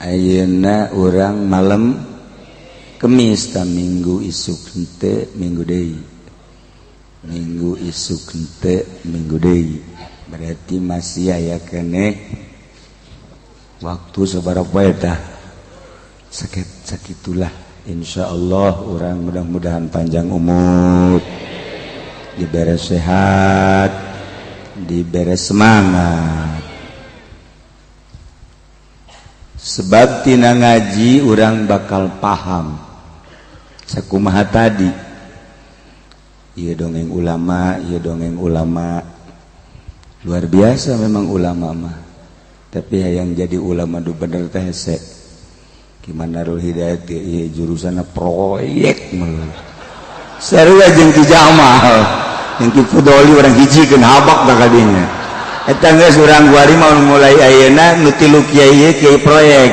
ayeuna urang malam Kemis ta minggu isuk henteu minggu deui, minggu isuk henteu minggu deui, berarti masih aya keneh waktu sabaraha poe tah, sakit sakitulah. Insyaallah urang mudah-mudahan panjang umur, dibere sehat, dibere semangat. Sebab tina ngaji urang bakal paham sakumaha tadi. Ieu dongeng ulama, ieu dongeng ulama. Luar biasa memang ulama mah. Tapi hayang jadi ulama du bener teh hese. Gimana Nurul Hidayat ieu jurusanna proyek mah. Sarua jeung Ki Jamal, jeung Ki Fudoli urang hijikeun habak da kadinya. Eta geus urang guari mah mulai ayeuna nu tilu kiai ieu kiai proyek.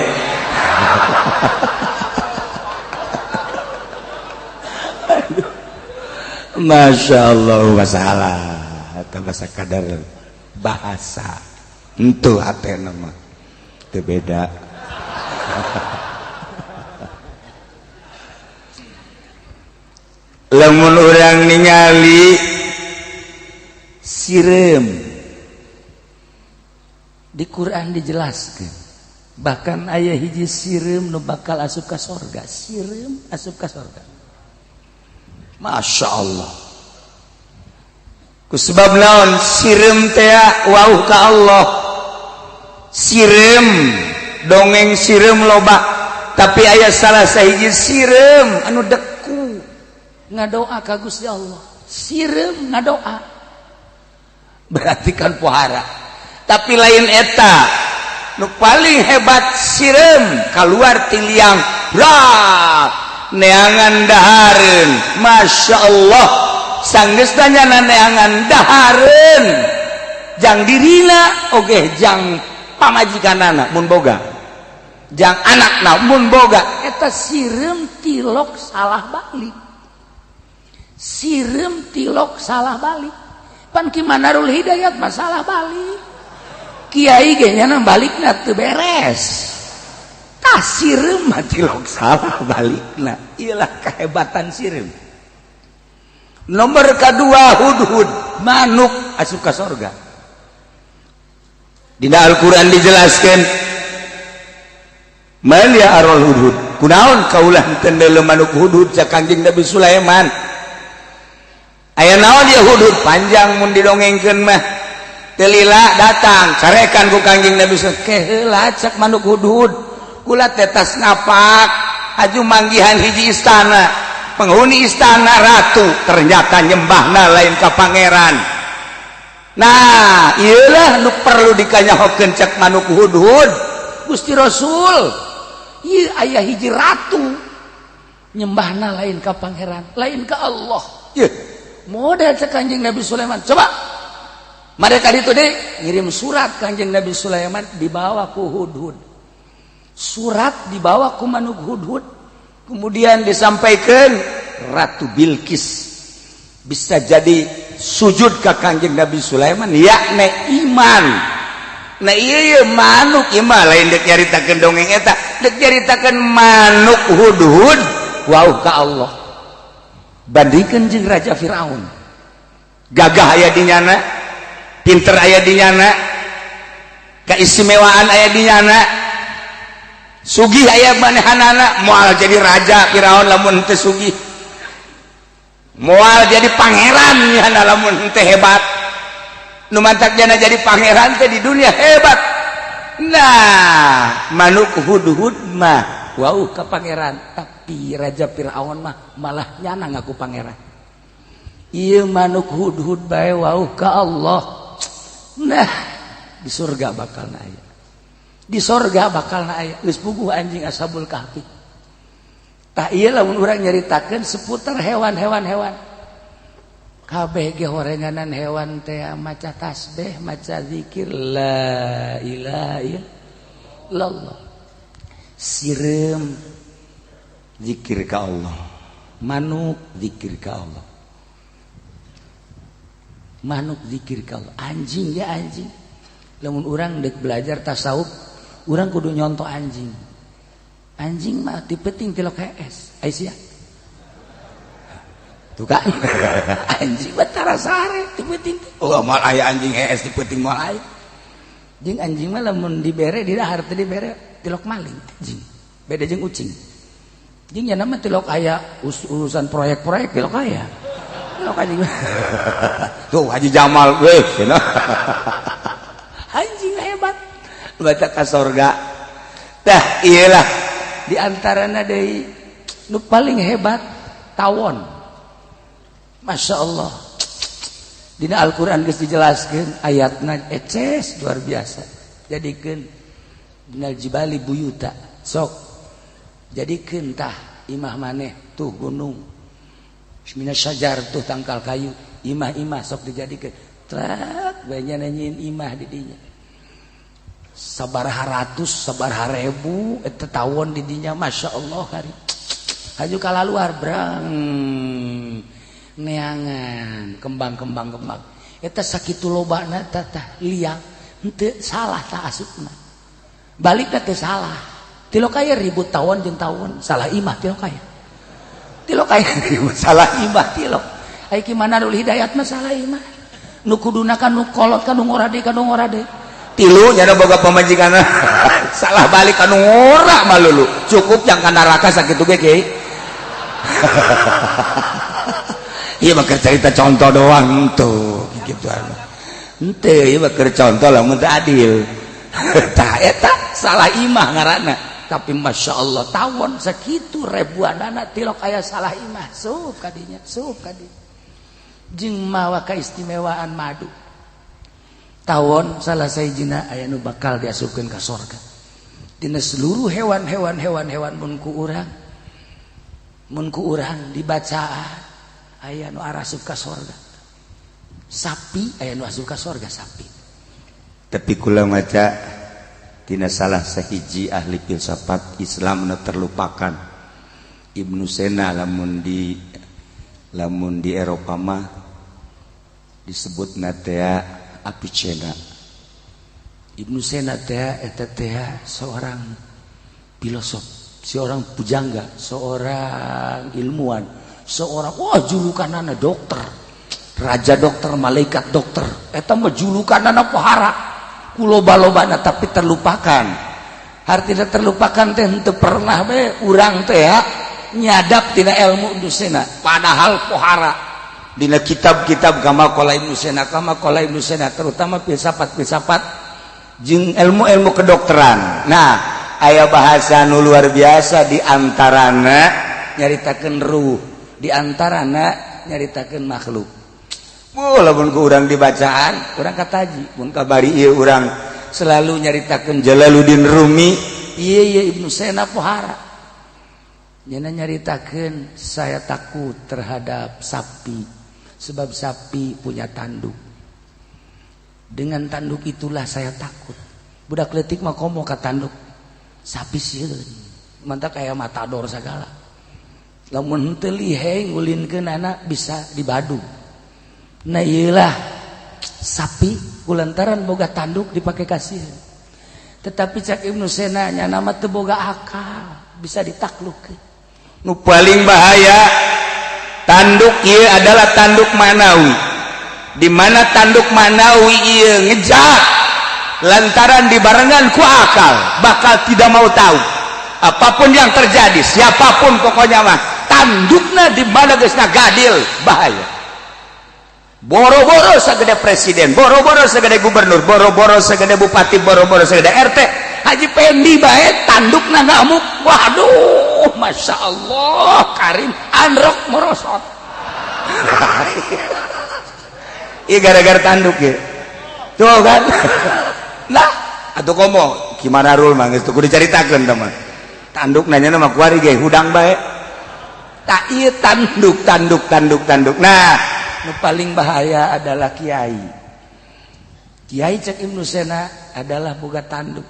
Masya Allah, masalah eta bahasa kadar bahasa henteu hatena mah teu beda. Lamun urang ningali sireum di Quran dijelaskan, bahkan aya hiji sireum nu bakal asup ka sorga, sireum asup ka sorga. Masya Allah. Kusebab naon sireum teh wauh ka Allah. Sireum dongeng sireum loba, tapi aya salah sahiji sireum anu deku ngadoa ka Gusti Allah. Sireum ngadoa berarti kan pohara. Tapi lain eta nu paling hebat sireum kaluar ti liang neangan dahareun. Masya Allah, sanggeusna nyana neangan dahareun jang dirina oge jang pamajikanana mun boga, jang anakna mun boga. Eta sireum tilok salah balik, sireum tilok salah balik. Pan Ki Manarul Hidayat masalah balik, kiai ge nyana balikna teu beres. Tah sireum mah tilok salah balikna. Iyalah kehebatan sireum. Nomor kedua hudhud, manuk asup ka sorga. Dina Al-Qur'an dijelaskan man ya arul hudhud, kunaon kaulah teu manuk hudhud ca Kangjeng Nabi Sulaiman. Aya naon dia hudhud panjang mun didongengkeun mah. Telila datang carekan ku Kangjeng Nabi Sulaiman, keheula cak manuk hudhud kula tetas ngapak aju manggihan hiji istana, penghuni istana ratu ternyata nyembahna lain ka pangeran. Nah ieulah nu perlu dikanyahokeun cak manuk hudhud. Gusti Rasul ieu aya hiji ratu nyembahna lain ka pangeran, lain ka Allah. Ieu model cak Kanjeng Nabi Sulaiman. Coba mereka itu deh ngirim surat Kanjeng Nabi Sulaiman dibawa ku hudhud, surat dibawa ku manuk hudhud, kemudian disampaikan Ratu Bilqis bisa jadi sujud ke Kanjeng Nabi Sulaiman yakni iman. Nah iya manuk iman lain dek nyaritakeun dongeng eta, dek nyaritakeun manuk hudhud wau ka Allah. Bandingkan jeung Raja Firaun, gagah aya di nyana, pinter aya di nyana, keistimewaan aya di nyana, sugih aya manehanana. Moal jadi raja Firaun lamun teu sugih, moal jadi pangeran nyana lamun teu hebat. Nu mantak jana jadi pangeran teh di dunia hebat. Nah, manuk hudhud mah wow ke pangeran, tapi Raja Firaun mah malah nyana ngaku pangeran. Ieu manuk hudhud bae wow ka Allah. Nah, di surga bakal aya, di sorga bakal aya. Geus puguh anjing Ashabul Kahfi. Tah ieu lamun urang nyaritakeun seputar hewan-hewan, hewan kabeh ge horenganan hewan teh maca tasbih, maca zikir la ilaha illallah. Sireum zikir ka Allah, manuk zikir ka Allah, manuk zikir ka Allah, anjing ya anjing. Lamun urang dek belajar tasawuf, urang kudu nyontoh anjing. Anjing mah ti penting tilok hees. Aisyah tuh kan anjing mah tara sare ti penting. Oh, moal aya anjing hees ti penting, moal aya. Jeung anjing mah lamun dibere didahar, teu dibere tilok maling anjing. Beda jeung ucing. Jeung nya mah tilok aya urusan proyek-proyek tilok aya. Tilok anjing. Tuh Haji Jamal weh cenah. Anjing hebat. Baca ka sorga. Tah iyalah di antarana deui nu paling hebat tawon. Masya Allah. Dina Al-Qur'an geus dijelaskeun ayatna eces luar biasa. Jadikeun minal jibali buyuta. Sok jadikeun tah imah maneh tuh gunung. Minas syajar tuh tangkal kayu, imah-imah sok dijadikeun. Trek bae nyanyiin imah di dinya. Sabaraha ratus, sabaraha ribu eta tawon di dinya, Masya Allah hari. Haju kalaluar brang neangan kembang-kembang kembang. Eta sakitu lobana tah liang henteu salah tah asupna. Balikna teu salah. Tilok aya ribut tawon jeung tawon, salah imah tilok aya. Tilok aya ribut salah imah tilok. Ai ki Manarul Hidayat mah salah imah. Nu kuduna kan nu kolot kan nu ngora deui, kan nu ngora deui. Tilu nyana boga pamajikan salah balik kanu ngora malulu. Cukup yang ka neraka sakitu ge kiai. Ieu mah keur carita contoh doang tuh gitu anu. Henteu ieu mah keur contoh lamun teu adil. Tah eta salah imah ngaranna. Tapi Masya Allah tawon sakitu ribuanana tilok aya salah imah. Sup kadinya, sup kadinya. Jeung mawa kaistimewaan madu. Tawon salah sahijina aya nu bakal diasupkeun ka sorga. Dina seluruh hewan-hewan hewan-hewan mun ku urang dibacaan aya nu arasup ka sorga. Sapi aya nu asup ka sorga sapi. Tapi kula maca tina salah sahiji ahli filsafat Islam nu terlupakan, Ibnu Sena, lamun di Eropa mah disebut teh Avicenna. Ibnu Sena teh eta teh seorang filosof, seorang pujangga, seorang ilmuwan, seorang wah julukanana dokter, raja dokter, malaikat dokter. Eta mah julukanana pohara ku loba-lobana tapi terlupakan. Artinya terlupakan teh henteu pernah bae urang teh nyadap tina ilmu Ibnu Sena, padahal pohara. Dina kitab-kitab kama qala Ibnu Sena, kama qala Ibnu Sena, terutama filsafat-filsafat jeung ilmu-ilmu kedokteran. Nah, aya bahasa nu luar biasa di antarana nyaritakeun ruh, di antarana nyaritakeun makhluk. Bu, lamun ku urang dibacaan, urang kataji, mun kabari ieu urang selalu nyaritakeun Jalaluddin Rumi, ieu ieu Ibnu Sena pohara. Nyana nyaritakeun saya takut terhadap sapi. Sebab sapi punya tanduk. Dengan tanduk itulah saya takut. Budak leutik mah komo ka tanduk. Sapi sieun. Mantap kayak matador segala. Lamun henteu liheng ngulinkeun anak bisa dibadu. Nah iyalah sapi kulantaran boga tanduk dipakai kasih. Tetapi cak Ibnu Sena nya nama teu boga akal, bisa ditaklukkeun. Nu paling bahaya Tanduk ieu adalah tanduk manawi, di mana tanduk manawi ieu ngejak lantaran dibarengan ku akal, bakal tidak mau tahu apapun yang terjadi, siapapun pokoknya mah tandukna di mana geus ngagadil bahaya. Boro-boro segede presiden, boro-boro segede gubernur, boro-boro segede bupati, boro-boro segede RT, Haji Pendi bae tandukna ngamuk. Waduh, Masya Allah Karim, androk merosot. Iya, gara-gara tanduk ya tuh kan. Lah atau komo gimana rul mah geus kudu dicaritakeun teman. Tanduk nanya nama kuari ge hudang bae tak. Iya, tanduk, tanduk, tanduk, tanduk. Nah, nu paling bahaya adalah kiai. Kiai cek Ibnu Sena adalah boga tanduk.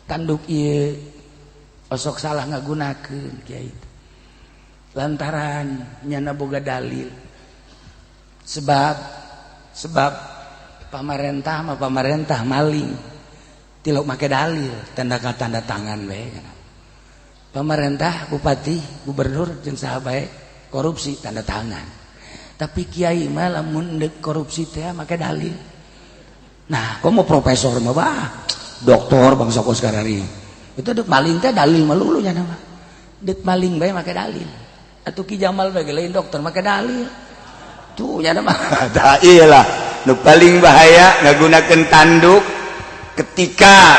Tanduk ieu osok salah ngagunakeun kiai lantaran nyana boga dalil, sebab sebab pamarentah mah pamarentah maling tilok make dalil, tanda tanda tangan bae. Pemerintah, bupati, gubernur jeung saha bae korupsi tanda tangan. Tapi kiai mah lamun deuk korupsi teh make dalil. Nah, komo profesor mah bah, doktor bangsa kos karari. Itu deuk maling teh dalil melulu nya mah. Deuk maling bae make dalil. Atuh Ki Jamal bae lain dokter make dalil. Tuh nya mah. Tah iyalah nu paling bahaya ngagunakeun tanduk ketika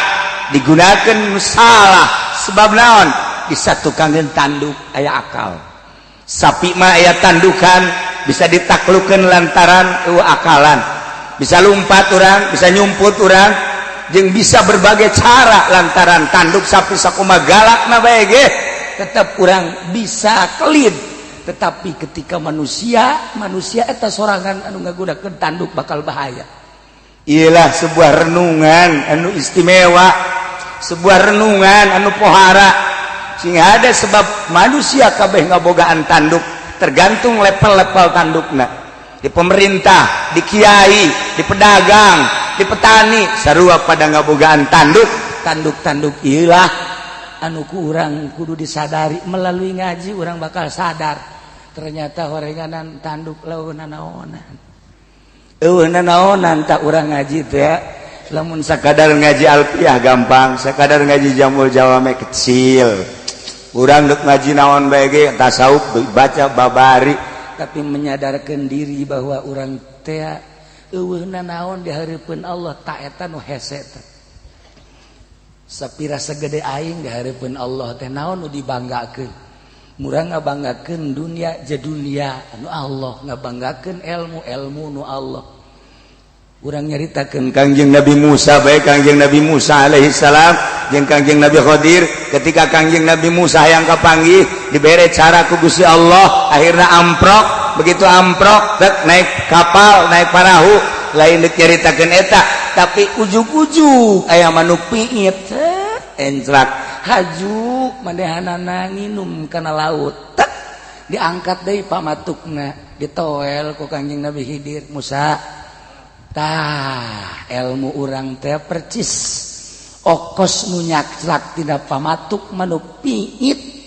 digunakan salah. Sebab naon? Disatukankeun tanduk aya akal. Sapi mah aya tandukan bisa ditaklukan lantaran eueuh akalan, bisa lumpat urang, bisa nyumput urang, jeung bisa berbagai cara lantaran tanduk sapi sakumaha galakna bae ge tetap urang bisa kelid. Tetapi ketika manusia, manusia eta sorangan anu ngagunakeun tanduk bakal bahaya. Ialah sebuah renungan anu istimewa, sebuah renungan anu pohara sehingga ada sebab manusia kabeh ngabogaan tanduk, tergantung level-level tandukna. Di pemerintah, di kiai, di pedagang, di petani, sarua pada ngabogaan tanduk. Tanduk-tanduk ilah anu ku urang kudu disadari. Melalui ngaji urang bakal sadar ternyata horenganan tanduk lawan naonan, eueuh naonan. Tak urang ngaji teh lamun sakadar ngaji alfiah gampang, sakadar ngaji jamul jawame kecil. Urang dek ngaji naon bae ge, tasawuf baca babari. Tapi menyadarkan diri bahwa urang teh eueuh naon di hareupeun Allah, tak eta nu hese teh. Sapira segede aing di hareupeun Allah teh naon nu dibanggakeun? Murah ngabanggakeun dunia je dunia anu Allah, ngabanggakeun ilmu ilmu nu Allah. Urang nyaritakeun Kangjeng Nabi Musa baik, Kangjeng Nabi Musa alaihi salam jeung Kangjeng Nabi Khadir. Ketika Kangjeng Nabi Musa yang kapanggih dibere cara ku Gusti Allah, akhirnya amprok. Begitu amprok tek naik kapal, naik parahu, lain dek nyaritakeun eta, tapi ujug-ujug aya manuk piit encrak haju manehanana nginum kana laut. Tek diangkat deui pamatukna, ditoel ku Kangjeng Nabi Khidir. Musa, tah ilmu urang teh percis okos nu nyakclak tina pamatuk manuk piit.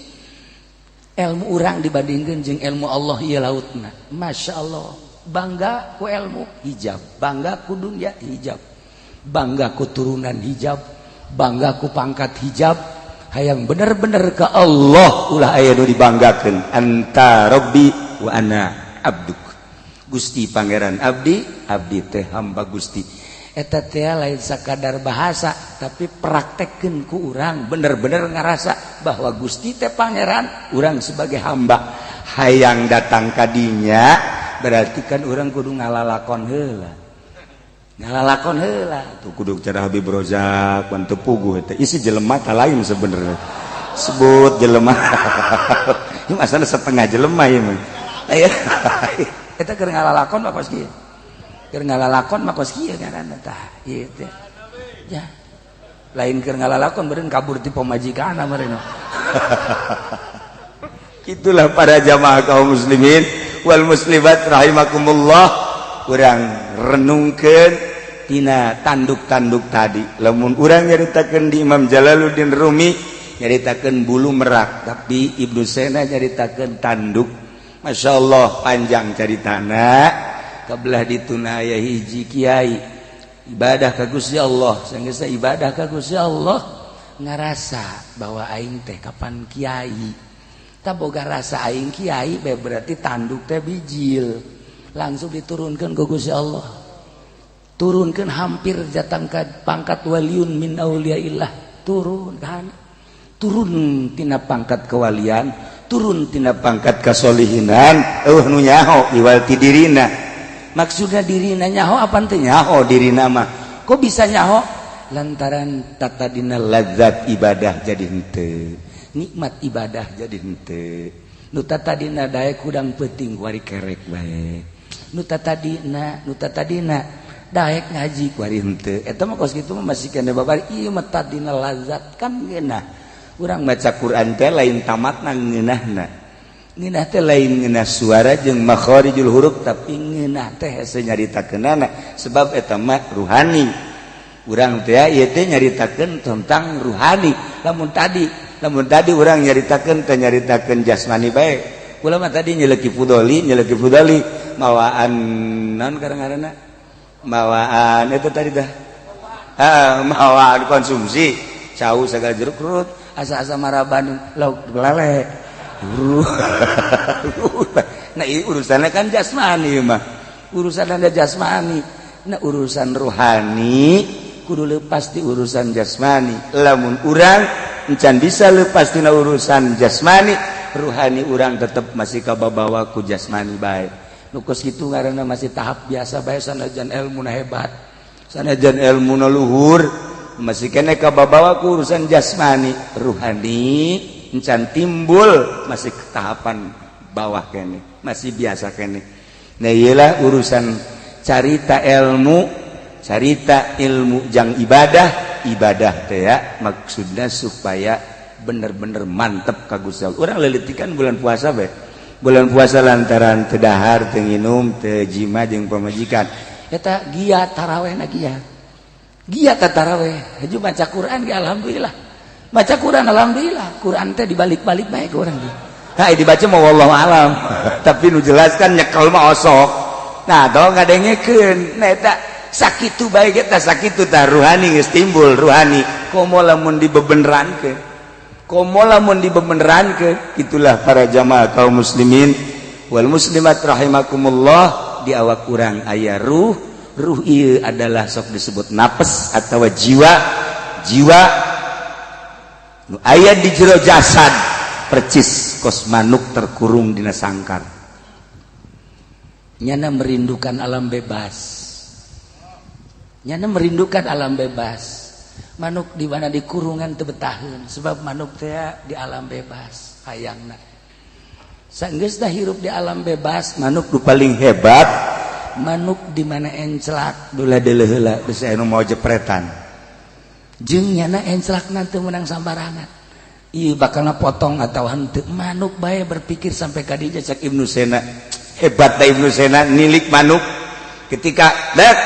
Ilmu urang dibandingkeun jeung ilmu Allah ieu lautna. Masya Allah, bangga ku ilmu hijab, bangga ku dunia hijab, bangga ku turunan hijab, bangga ku pangkat hijab. Hayang bener-bener ke Allah ulah aya nu dibanggakeun. Anta rabbi wa ana abduk. Gusti Pangeran abdi, abdi teh hamba Gusti. Eta teh lain sakadar bahasa, tapi praktekkeun ku urang bener-bener ngarasa bahwa Gusti teh Pangeran, urang sebagai hamba. Hayang datang kadinya berarti kan urang kudu ngalalakon heula, ngalalakon heula. Tuh kudu cara Habib Rozak pan teu puguh teh isi jelema ta lain sebenarnya. Sebut jelema ini masalah setengah jelema ieu mah. Eta keur ngalalakon mah kos kieu, keur ngalalakon mah kos kieu ngaranna tah ieu teh ya. Lain keur ngalalakon beureun kabur ti pamajikan meureun. Itulah para jamaah kaum muslimin wal muslimat rahimakumullah, urang renungkeun tina tanduk-tanduk tadi. Lamun urang nyaritakeun di Imam Jalaluddin Rumi nyaritakeun bulu merak, tapi Ibnu Sena nyaritakeun tanduk. Masya Allah, panjang caritana. Kabelah dituna aya hiji kiai ibadah ka Gusti Allah. Sanggeus ibadah ka Gusti Allah, ngarasa bahwa aing teh kapan kiai. Tak boga rasa aing kiai bae, berarti tanduk teh bijil. Langsung diturunkan ke Gusti Allah, turunkan hampir datang ke pangkat waliun min auliyaillah. Turun kan, turun tina pangkat kewalian, turun tina pangkat kasolihinan. Euweuh nu nyaho iwal ti dirina. Maksudnya dirina nyaho apa teh? Nyaho dirina mah kok bisa nyaho? Lantaran tata dina lazat ibadah jadi henteu, nikmat ibadah jadi henteu. Nu tadina daek hudang peuting kuari kerek bae. Nu tadina daek ngaji kuari henteu. Eta mah kos kitu mah masih kene babari. Ieu mah tadina lazat kan ngeunah. Urang maca Quran teh lain tamatna, ngeunahna. Ngeunah teh lain ngeunah suara jeung makharijul huruf, tapi ngeunah teh hese nyaritakeunana, sebab eta mah ruhani. Urang teh ieu teh nyaritakeun tentang ruhani. Lamun tadi urang nyaritakeun teh nyaritakeun jasmani bae. Kula mah tadi nyeleki fudoli, nyeleki fudoli mawaan naon kadang-kadang, mawaan itu tadi dah, ah, mawaan konsumsi cau segala jeruk rut asa-asa maraban lauk lele. Nah, ini urusannya kan jasmani mah, urusan anda jasmani. Nah, urusan rohani kudu lepas di urusan jasmani. Lamun urang encan bisa lepas tina urusan jasmani, ruhani urang tetep masih kababawa ku jasmani bae. Nu kos kitu ngaranna masih tahap biasa bae. Sanajan ilmu hebat, sanajan ilmu luhur, masih kene kababawa ku urusan jasmani. Ruhani encan timbul, masih tahapan bawah kene, masih biasa kene. Nah, iyalah urusan carita ilmu, carita ilmu jang ibadah. Ibadah teh ya maksudnya supaya bener-bener mantep ka Gusti Allah. Urang lelitikan bulan puasa bae. Bulan puasa lantaran teu dahar, teu nginum, teu jima jeung pamajikan, eta giat taraweh na, giat giat taraweh, haju maca Quran ge. Alhamdulillah maca Quran, alhamdulillah Quran teh dibalik-balik bae ke urang. Nah, dibaca mau wallahu alam, tapi nu jelas kan nyekel mah osok. Nah, tong ngadengekeun. Nah, eta sakitu bae ge tah, sakitu tah ruhani geus timbul ruhani. Komo lamun dibebenerankeun, komo lamun dibebenerankeun. Itulah para jamaah kaum muslimin wal muslimat rahimakumullah, di awak urang aya ruh. Ruh ieu adalah sok disebut napes atau jiwa. Jiwa nu aya di jero jasad, percis kos manuk terkurung dina sangkar, nyana merindukan alam bebas, nyana merindukan alam bebas. Manuk di mana di kurungan teu betaheun, sebab manuk teh di alam bebas hayangna. Sanggeus dah hirup di alam bebas, manuk nu paling hebat, manuk di mana enclak dula deuleuh heula bisa anu mau jepretan, jeung nyana enclak nanti menang sambarangan. Ieu bakal potong atau henteu, manuk bae berpikir sampai ka dinya. Cak Ibnu Sena, hebat da Ibnu Sena nilik manuk, ketika dek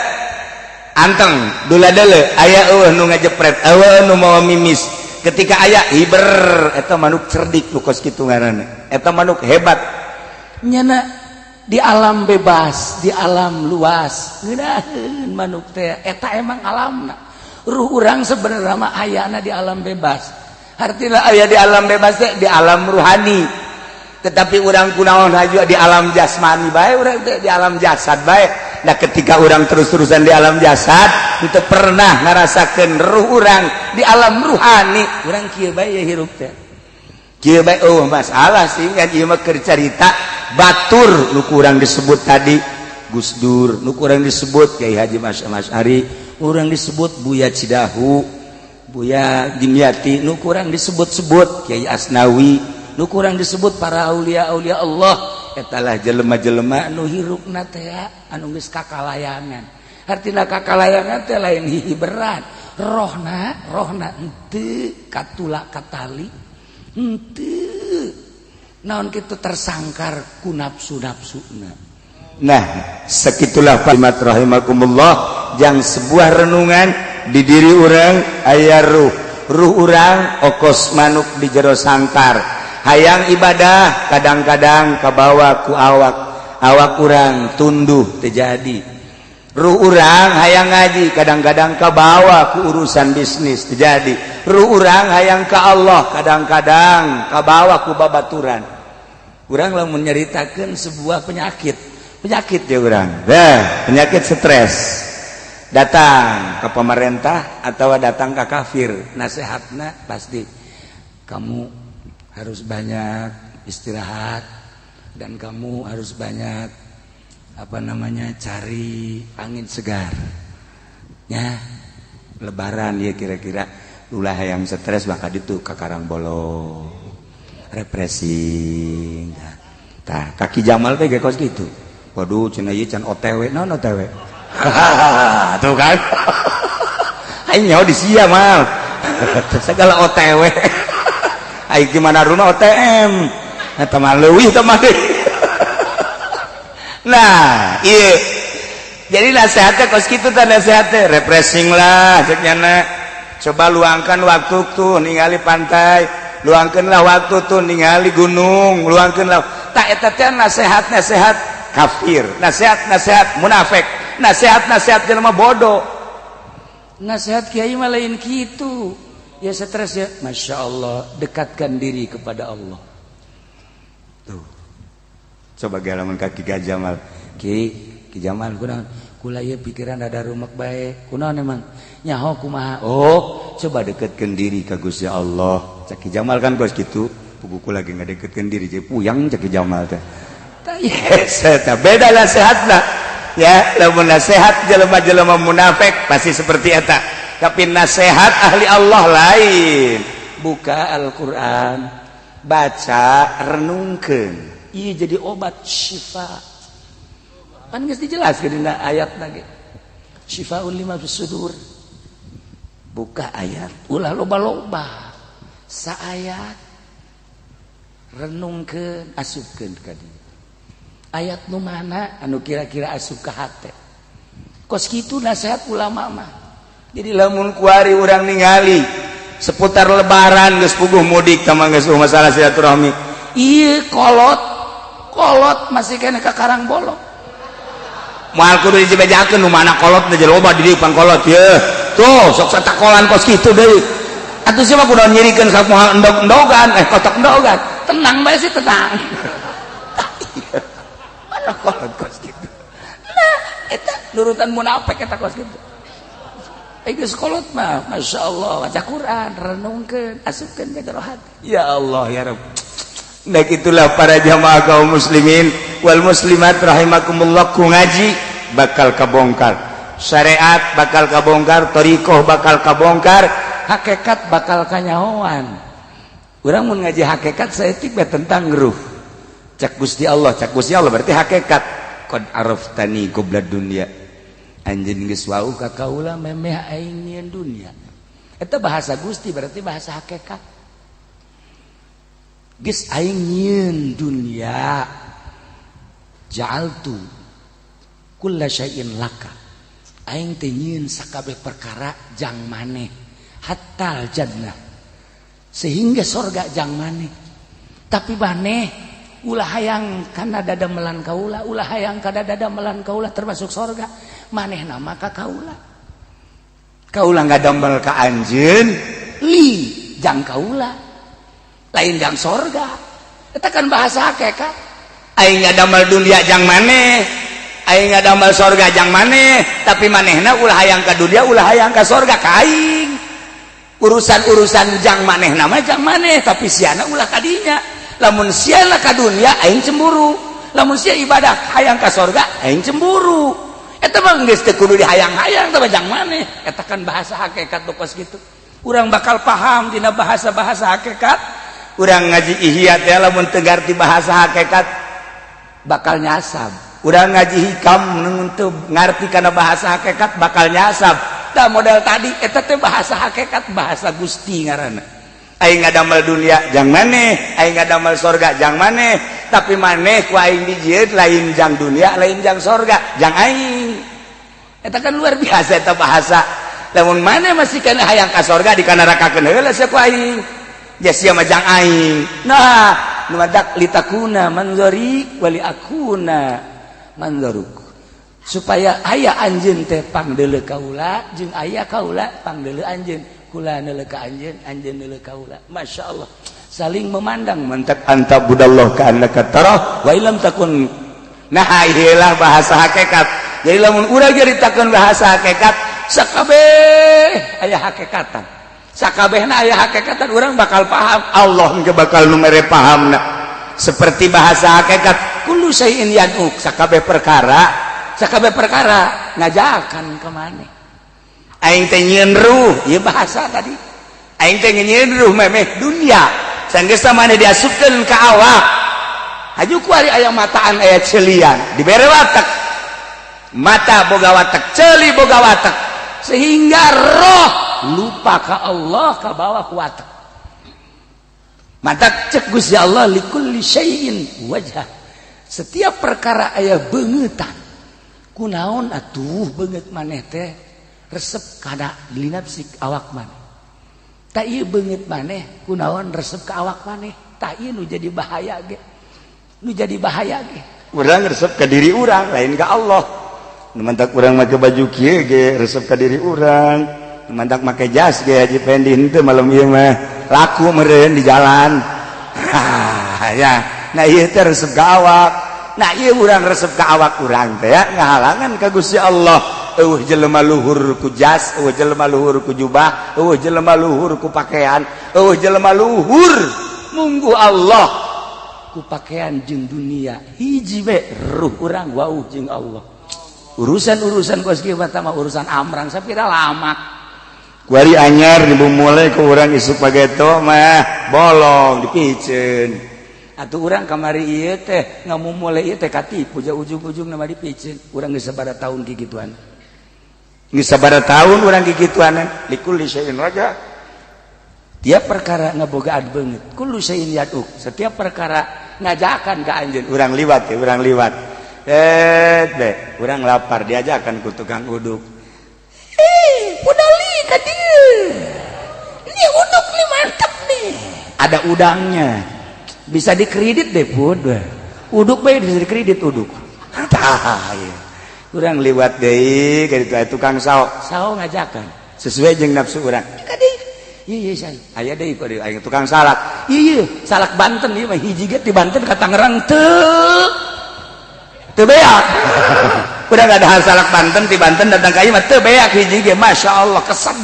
anteng dula deuleuh aya eueuh nu ngajepret, eueuh nu mawa mimis. Ketika aya hiber, eta manuk cerdik. Nu kos kitu ngaranna eta manuk hebat. Nyana di alam bebas, di alam luas ngeunaheun manuk teh, eta emang alamna. Ruh urang sebenarnya mah ayana di alam bebas. Artinya aya di alam bebas teh di alam ruhani, tetapi urang kunaon haju di alam jasmani bae, urang teh di alam jasad bae. Nah, ketika urang terus-terusan di alam jasad, itu pernah ngerasakan ruh urang di alam ruhani, urang kieu bae ya hirup teh, kieu bae. Oh, masalah sih kan ieu mah keur carita batur. Nu kurang disebut tadi Gus Dur, nu kurang disebut Kiai Haji Mas Mas Ari, urang disebut Buya Cidahu, Buya Dimyati, nu kurang disebut-sebut Kiai Asnawi, nu kurang disebut para aulia-aulia Allah. Etalah jelema-jelema nu hirupna teh anu geus kakalayangan. Artina kakalayangan teh lain hihi berat rohna, rohna henteu katula katali, henteu naon kitu, tersangkar ku nafsu-nafsuna. Nah, segitulah kalimat rahimakumullah yang sebuah renungan di diri urang aya ruh. Ruh urang okos manuk di jero sangkar. Hayang ibadah kadang-kadang kabawa ku awak, awak kurang tunduh, terjadi. Ruh urang hayang ngaji, kadang-kadang kabawa ku urusan bisnis, terjadi. Ruh urang hayang ke Allah, kadang-kadang kabawa ku babaturan. Urang lamun menyeritakan sebuah penyakit, penyakit ya urang. Nah, penyakit stres datang ke pemerintah atau datang ke kafir, nasihatnya pasti kamu harus banyak istirahat dan kamu harus banyak, apa namanya, cari angin segar ya. Lebaran ya, kira-kira ulah yang stres maka itu ke Karangbolong refreshing. Tah, kaki Jamal teh kos gitu. Waduh, cenah ieu can OTW. Naon OTW? Tuh kan, aing nyaho di sia mal segala OTW. Aing gimana rumah OTM eta mah leuwih teh mah. Nah, iya, jadi nasihatnya kos kitu teh, nasihatnya refreshing lah cek nyana. Coba luangkan waktu tuh ningali pantai, luangkanlah waktu tuh ningali gunung, luangkanlah. Tak, eta teh nasihat nasihat kafir, nasihat nasihat munafik, nasihat nasihat jelema bodoh. Nasihat kiai mah lain kitu ya. Stres ya, Masya Allah, dekatkan diri kepada Allah. Tuh, coba galaman kaki gajah mal ki ki Jamal, kunaon kula ieu pikiran ada rumek bae, kunaon emang nyaho kumaha? Oh, coba dekatkan diri ke Gusti Allah, cek Ki Jamal kan kos gitu. Buku lagi ngadeketkeun diri jadi puyang, cek Ki Jamal teh. Yes, eta beda nasihatna ya. Lamun nasihat jelema-jelema munafik pasti seperti eta, tapi nasihat ahli Allah lain. Buka Al-Quran, baca, renungkan. Iya, jadi obat syifa kan geus dijelaskeun dina ayat lagi, syifaun lima sudur. Buka ayat, ulah loba-loba, saayat, renungkeun, asupkeun ka dieu ayat nu mana anu kira-kira asup ka hate. Kos kitu nasihat ulama mah. Jadi lamun kuari urang ningali seputar lebaran geus puguh mudik tama geus masalah silaturahmi. Iya, kolot kolot masih kena ke Karangbolong. Moal kudu dibejakeun nu mana kolot teh, loba di dieu pangkolot ye. Tuh, sok satakolan kos kitu deui. Atuh siapa kudu nyirikeun ka moal endog-endogan, eh, kotok endogan. Tenang bae sih, tenang. Mana kolot kos kitu? Nah, eta nurutan munafik eta kos kitu. Eh, geus kolot mah, Masya Allah, baca Quran, renungkeun, asupkeun ka jero hati. Ya Allah, ya Rabb. Nah, itulah para jamaah kaum muslimin wal muslimat rahimakumullah, ku ngaji bakal kabongkar syariat, bakal kabongkar thoriqoh, bakal kabongkar hakikat, bakal kanyahoan. Urang mun ngaji hakikat saeutik bae tentang ruh. Cak Gusti Allah, cak Gusti Allah berarti hakikat, qad araftani qabla dunya, anjeun geus wau ka kaula memeh aing nyieun dunya. Eta bahasa Gusti, berarti bahasa hakikat. Geus aing nyieun dunya, ja'altu kulla syai'in laka, aing teh nyieun sakabeh perkara jang maneh, hatal jannah, sehingga sorga jang maneh. Tapi maneh ulah hayang kana dadamelan kaula, ulah hayang kana dadamelan kaula, termasuk sorga. Maneh nama ka kaula. Kaula ngadamel ka anjeun. Li jang kaula, lain jang sorga. Eta kan bahasa hakikat. Aing ngadamel dunia jang maneh, aing ngadamel sorga jang maneh, tapi manehna ulah hayang ka dunia, ulah hayang ka sorga ka aing. Urusan-urusan jang maneh nama jang maneh, tapi siana ulah kadinya. Lamun siana ka dunia, aing cemburu. Lamun sia ibadah hayang ka sorga, aing cemburu. Eta mah geus teu kudu dihayang-hayang, teh jang maneh. Eta kan bahasa hakikat tuh kos kitu. Urang bakal paham dina bahasa-bahasa hakikat. Urang ngaji Ihya teh lamun teu ngarti bahasa hakikat bakal nyasab. Urang ngaji Hikam teu ngarti kana bahasa hakikat bakal nyasab. Tah, model tadi eta teh bahasa hakikat, bahasa Gusti ngaranna. Aing ngadamel dunia jang maneh, aing ngadamel sorga jang maneh, tapi maneh ku aing dijieun lain jang dunia, lain jang sorga, jang aing. Eta kan luar biasa eta bahasa. Lamun maneh masih kana hayang ka sorga, dikanarakakeun heula sia ku aing. Ya sia mah jang aing. Nah, nu madak litakuna manzori wali akuna manzaruk. Supaya aya anjeun teh pangdeuleu kaula jeung aya kaula pangdeuleu anjeun, kula neuleu ka anjeun, anjeun neuleu kaula. Masya Allah. Saling memandang mentak anta budallah ka annaka tarah wa illam takun. Nah, iyalah bahasa hakikat. Jadi lamun urang nyaritakeun bahasa hakikat, sakabeh aya hakikatan. Sakabehna aya hakikatan, urang bakal paham. Allah ge bakal nu mere pahamna. Seperti bahasa hakikat, kullu syai'in yad'uk, sakabeh perkara ngajakan ke maneh. Aing teh nyieun ruh, ieu bahasa tadi. Aing teh nyieun ruh memeh dunia. Sanggeus maneh diasupkeun ka awak. Haju kuari aya mataan, aya celian, dibere watak. Mata boga watak, celi boga watak, sehingga roh lupa ka Allah ka bawah ku watak. Mata cek Gusti Allah likulli syai'in wajah. Setiap perkara aya beungeuttan. Kunaon atuh beungeut maneh teh resep kana linapsik awak maneh. Tah ieu beungeut maneh kunaon resep ka awak maneh. Tah ieu nu jadi bahaya ge. Nu jadi bahaya ge. Urang resep ka diri urang, lain ka Allah. Nu mantak urang make baju kieu ge resep ka diri urang. Nu mantak make jas ge Haji Pendi henteu malam ieu mah laku meureun di jalan. Ya. Nah ieu teh resep ka awak. Nah ieu urang resep ka awak urang teh ya ngahalangan ka Gusti Allah. Eueuh jelema luhur ku jas, eueuh jelema luhur ku jubah, eueuh jelema luhur ku pakaian, eueuh jelema luhur munggu Allah ku pakaian jeung dunia. Hiji we ruh urang wau jeung Allah. Urusan-urusan kos kieu mah urusan amrang sapira lama. Kuari anyar dibumule ku urang isuk pageto mah bolong dipiceun. Atuh urang kamari ieu teh ngamumule ieu teh katipu ja ujung-ujungna mah dipiceun. Urang geus sabaraha tahun kikituan. Geus sabaraha tahun urang kikituan. Likulli syai'in raja. Tiap perkara ngabogaan beungeut. Kullu syai'in yad'uk. Setiap perkara ngajakan ka anjeun. Urang liwat ya, urang liwat. Be, urang lapar diajakan ku tukang uduk. Udali ka dieu. Ini uduk nih mantep nih. Ada udangnya. Bisa dikredit deh pun. Uduk bae bisa dikredit uduk. Tah, ieu. Urang liwat deui ka ditu tukang sao. Sao ngajakan sesuai jeung nafsu urang. Ka dieu. Iya, iya, aya deui ka dieu aing tukang salak. Iya, iya, salak Banten ieu mah hiji ge ti Banten ka Tangerang teu. Teu beak. Udah gak ada salak Banten ti Banten datang ka ieu mah teu beak hiji ge, Masya Allah kesem.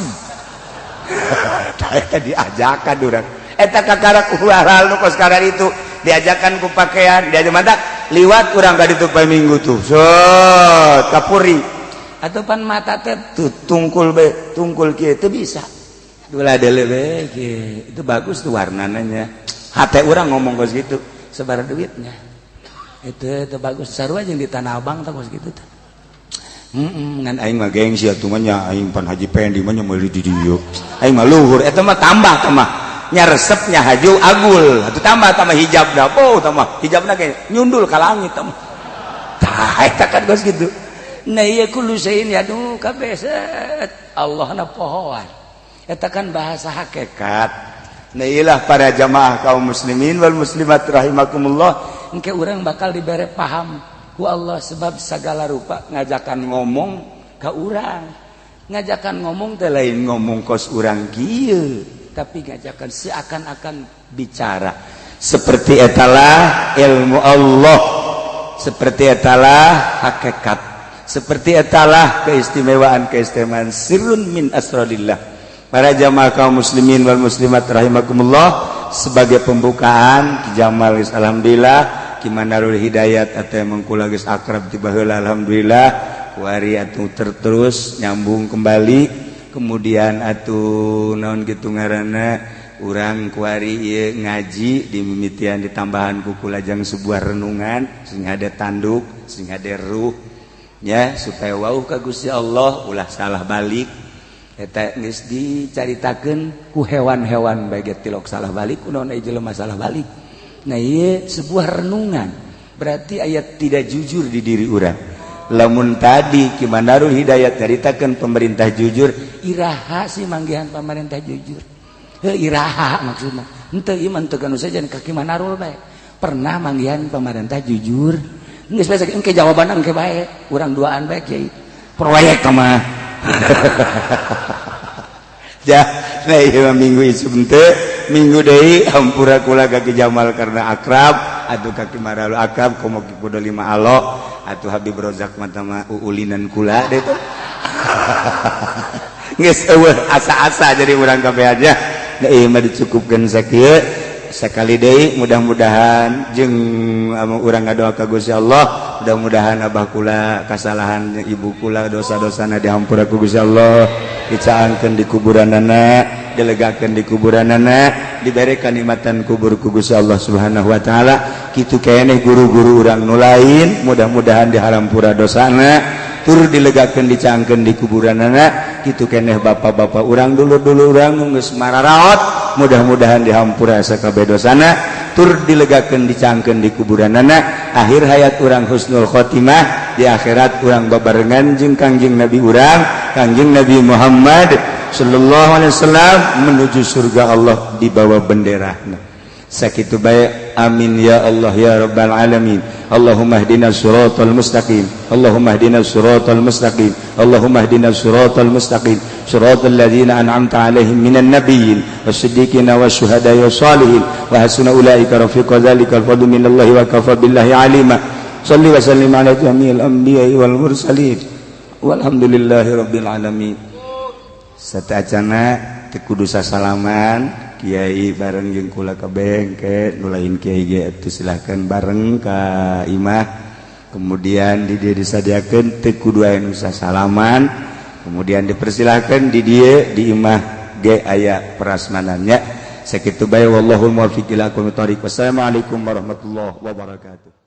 Eta diajakan urang. Eta kakarak ulah nu kos karar itu diajakan ku pakaian, diajak mantak liwat urang ka ditu poe Minggu tuh. Sot kapuri. Atuh pan mata teh tungkul be, tungkul kieu teu bisa. Ulah deuleu be kieu. Itu bagus tuh warnanya. Hate urang ngomong kos gitu, sebar duitnya. Itu bagus sarua jeung di Tanah Abang tah kos kitu tah. Ngan aing mah gengsi atuh mah nya aing pan Haji Pendi mah nya meuli di dieu. Aing mah luhur eta mah tambah tah mah. Nya resepnya haju agul. Atuh tambah tambah hijabna. Oh tambah hijabna ge nyundul ka langit tah mah. Tah eta kan kos kitu. Nah ieu kullu syai'in yadu kabeh set. Allahna pohoan. Eta kan bahasa hakikat. Nah iyalah para jamaah kaum muslimin wal muslimat rahimakumullah. Engke urang bakal dibere paham ku Allah sebab segala rupa ngajakan ngomong ka urang. Ngajakan ngomong teh lain ngomong kos urang kieu, tapi ngajakan seakan-akan bicara. Seperti etalah ilmu Allah, seperti etalah hakikat, seperti etalah keistimewaan-keistimewaan sirrun min asrarillah. Para jamaah kaum muslimin wal muslimat rahimakumullah, sebagai pembukaan Ki Jamal geus alhamdulillah, Ki Manarul Hidayat atau emang kula geus akrab ti baheula alhamdulillah, kuari atuh terus nyambung kembali, kemudian atuh naon kitu ngaranna urang kuari ieu ngaji dimimitian ditambahan ku kula jang sebuah renungan sing ada tanduk, sing ada ruh ya supaya wauh ka Gusti Allah ulah salah balik. Eta geus dicaritakeun ku hewan-hewan bae ge tilok salah balik, kunaon aya jelema salah balik. Nah ieu sebuah renungan, berarti ayat tidak jujur di diri urang. Lamun tadi Ki Manarul Hidayat nyaritakeun pemerintah jujur, iraha sih manggihan pemerintah jujur. Heuh iraha maksudna. Henteu ieu mah teu kanu sejen ka Ki Manarul bae. Pernah manggihan pamarentah jujur. Geus bae engke jawabanna engke bae. Urang duaan bae kiai. Proyek mah. Ja, nah ieu minggu isuk teu, minggu deui hampura kula ka Ki Jamal karena akrab atuh ka Ki Maralu akrab komo Ki Kudo lima alo atuh Habib Rozak mah mah uulinan kula deh tuh. Geus eueuh asa-asa jadi urang kabeh aja. Nah ieu mah dicukupkeun sakieu sekali deui, mudah-mudahan jeung urang ngadoa ka Gusti Allah, mudah-mudahan abah kula kasalahan ibu kula dosa-dosana dihampura ku Gusti Allah, dicaangkeun di kuburanana, dilegakeun di kuburanana, dibere kanikmatan kubur ku Gusti Allah Subhanahu wa taala. Kitu keneh guru-guru urang nu lain, mudah-mudahan dihampura dosana tur dilegakeun, dicaangkeun di kuburanana. Kitu keneh bapak-bapak urang, dulur-dulur urang nu geus mararaot, mudah-mudahan dihampura sakabeh dosana tur dilegakeun, dicaangkeun di kuburanana. Akhir hayat urang husnul khotimah, di akhirat urang babarengan jeung Kangjeng Nabi urang, Kangjeng Nabi Muhammad sallallahu alaihi wasallam menuju surga Allah di bawah bendera. Sakitu bae. Amin ya Allah ya rabbal alamin. Allahumma ihdinas siratal mustaqim, Allahumma ihdinas siratal mustaqim, Allahumma ihdinas siratal mustaqim, siratal ladzina an'amta alaihim minan nabiyyin wasiddiqina wasyuhada'i wassalihin wa hasuna ulaika rafiqa. Dzalikal fadlu minallahi wa kafa billahi alima. Salli wa sallim ala jami'il anbiya'i wal mursalin, walhamdulillahi rabbil alamin. Satacana teu kudu sasalaman kiai bareng jeung kula kabeh ke nu lain kiai ge atuh silahkan bareng ka imah. Kemudian di dieu disadiakeun, teu kudu aya nu sasalaman. Kemudian dipersilahkan di dieu di imah ge aya prasmanannya. Sakitu bae, wallahul muwaffiq ila aqwamit thoriq. Wassalamualaikum warahmatullahi wabarakatuh.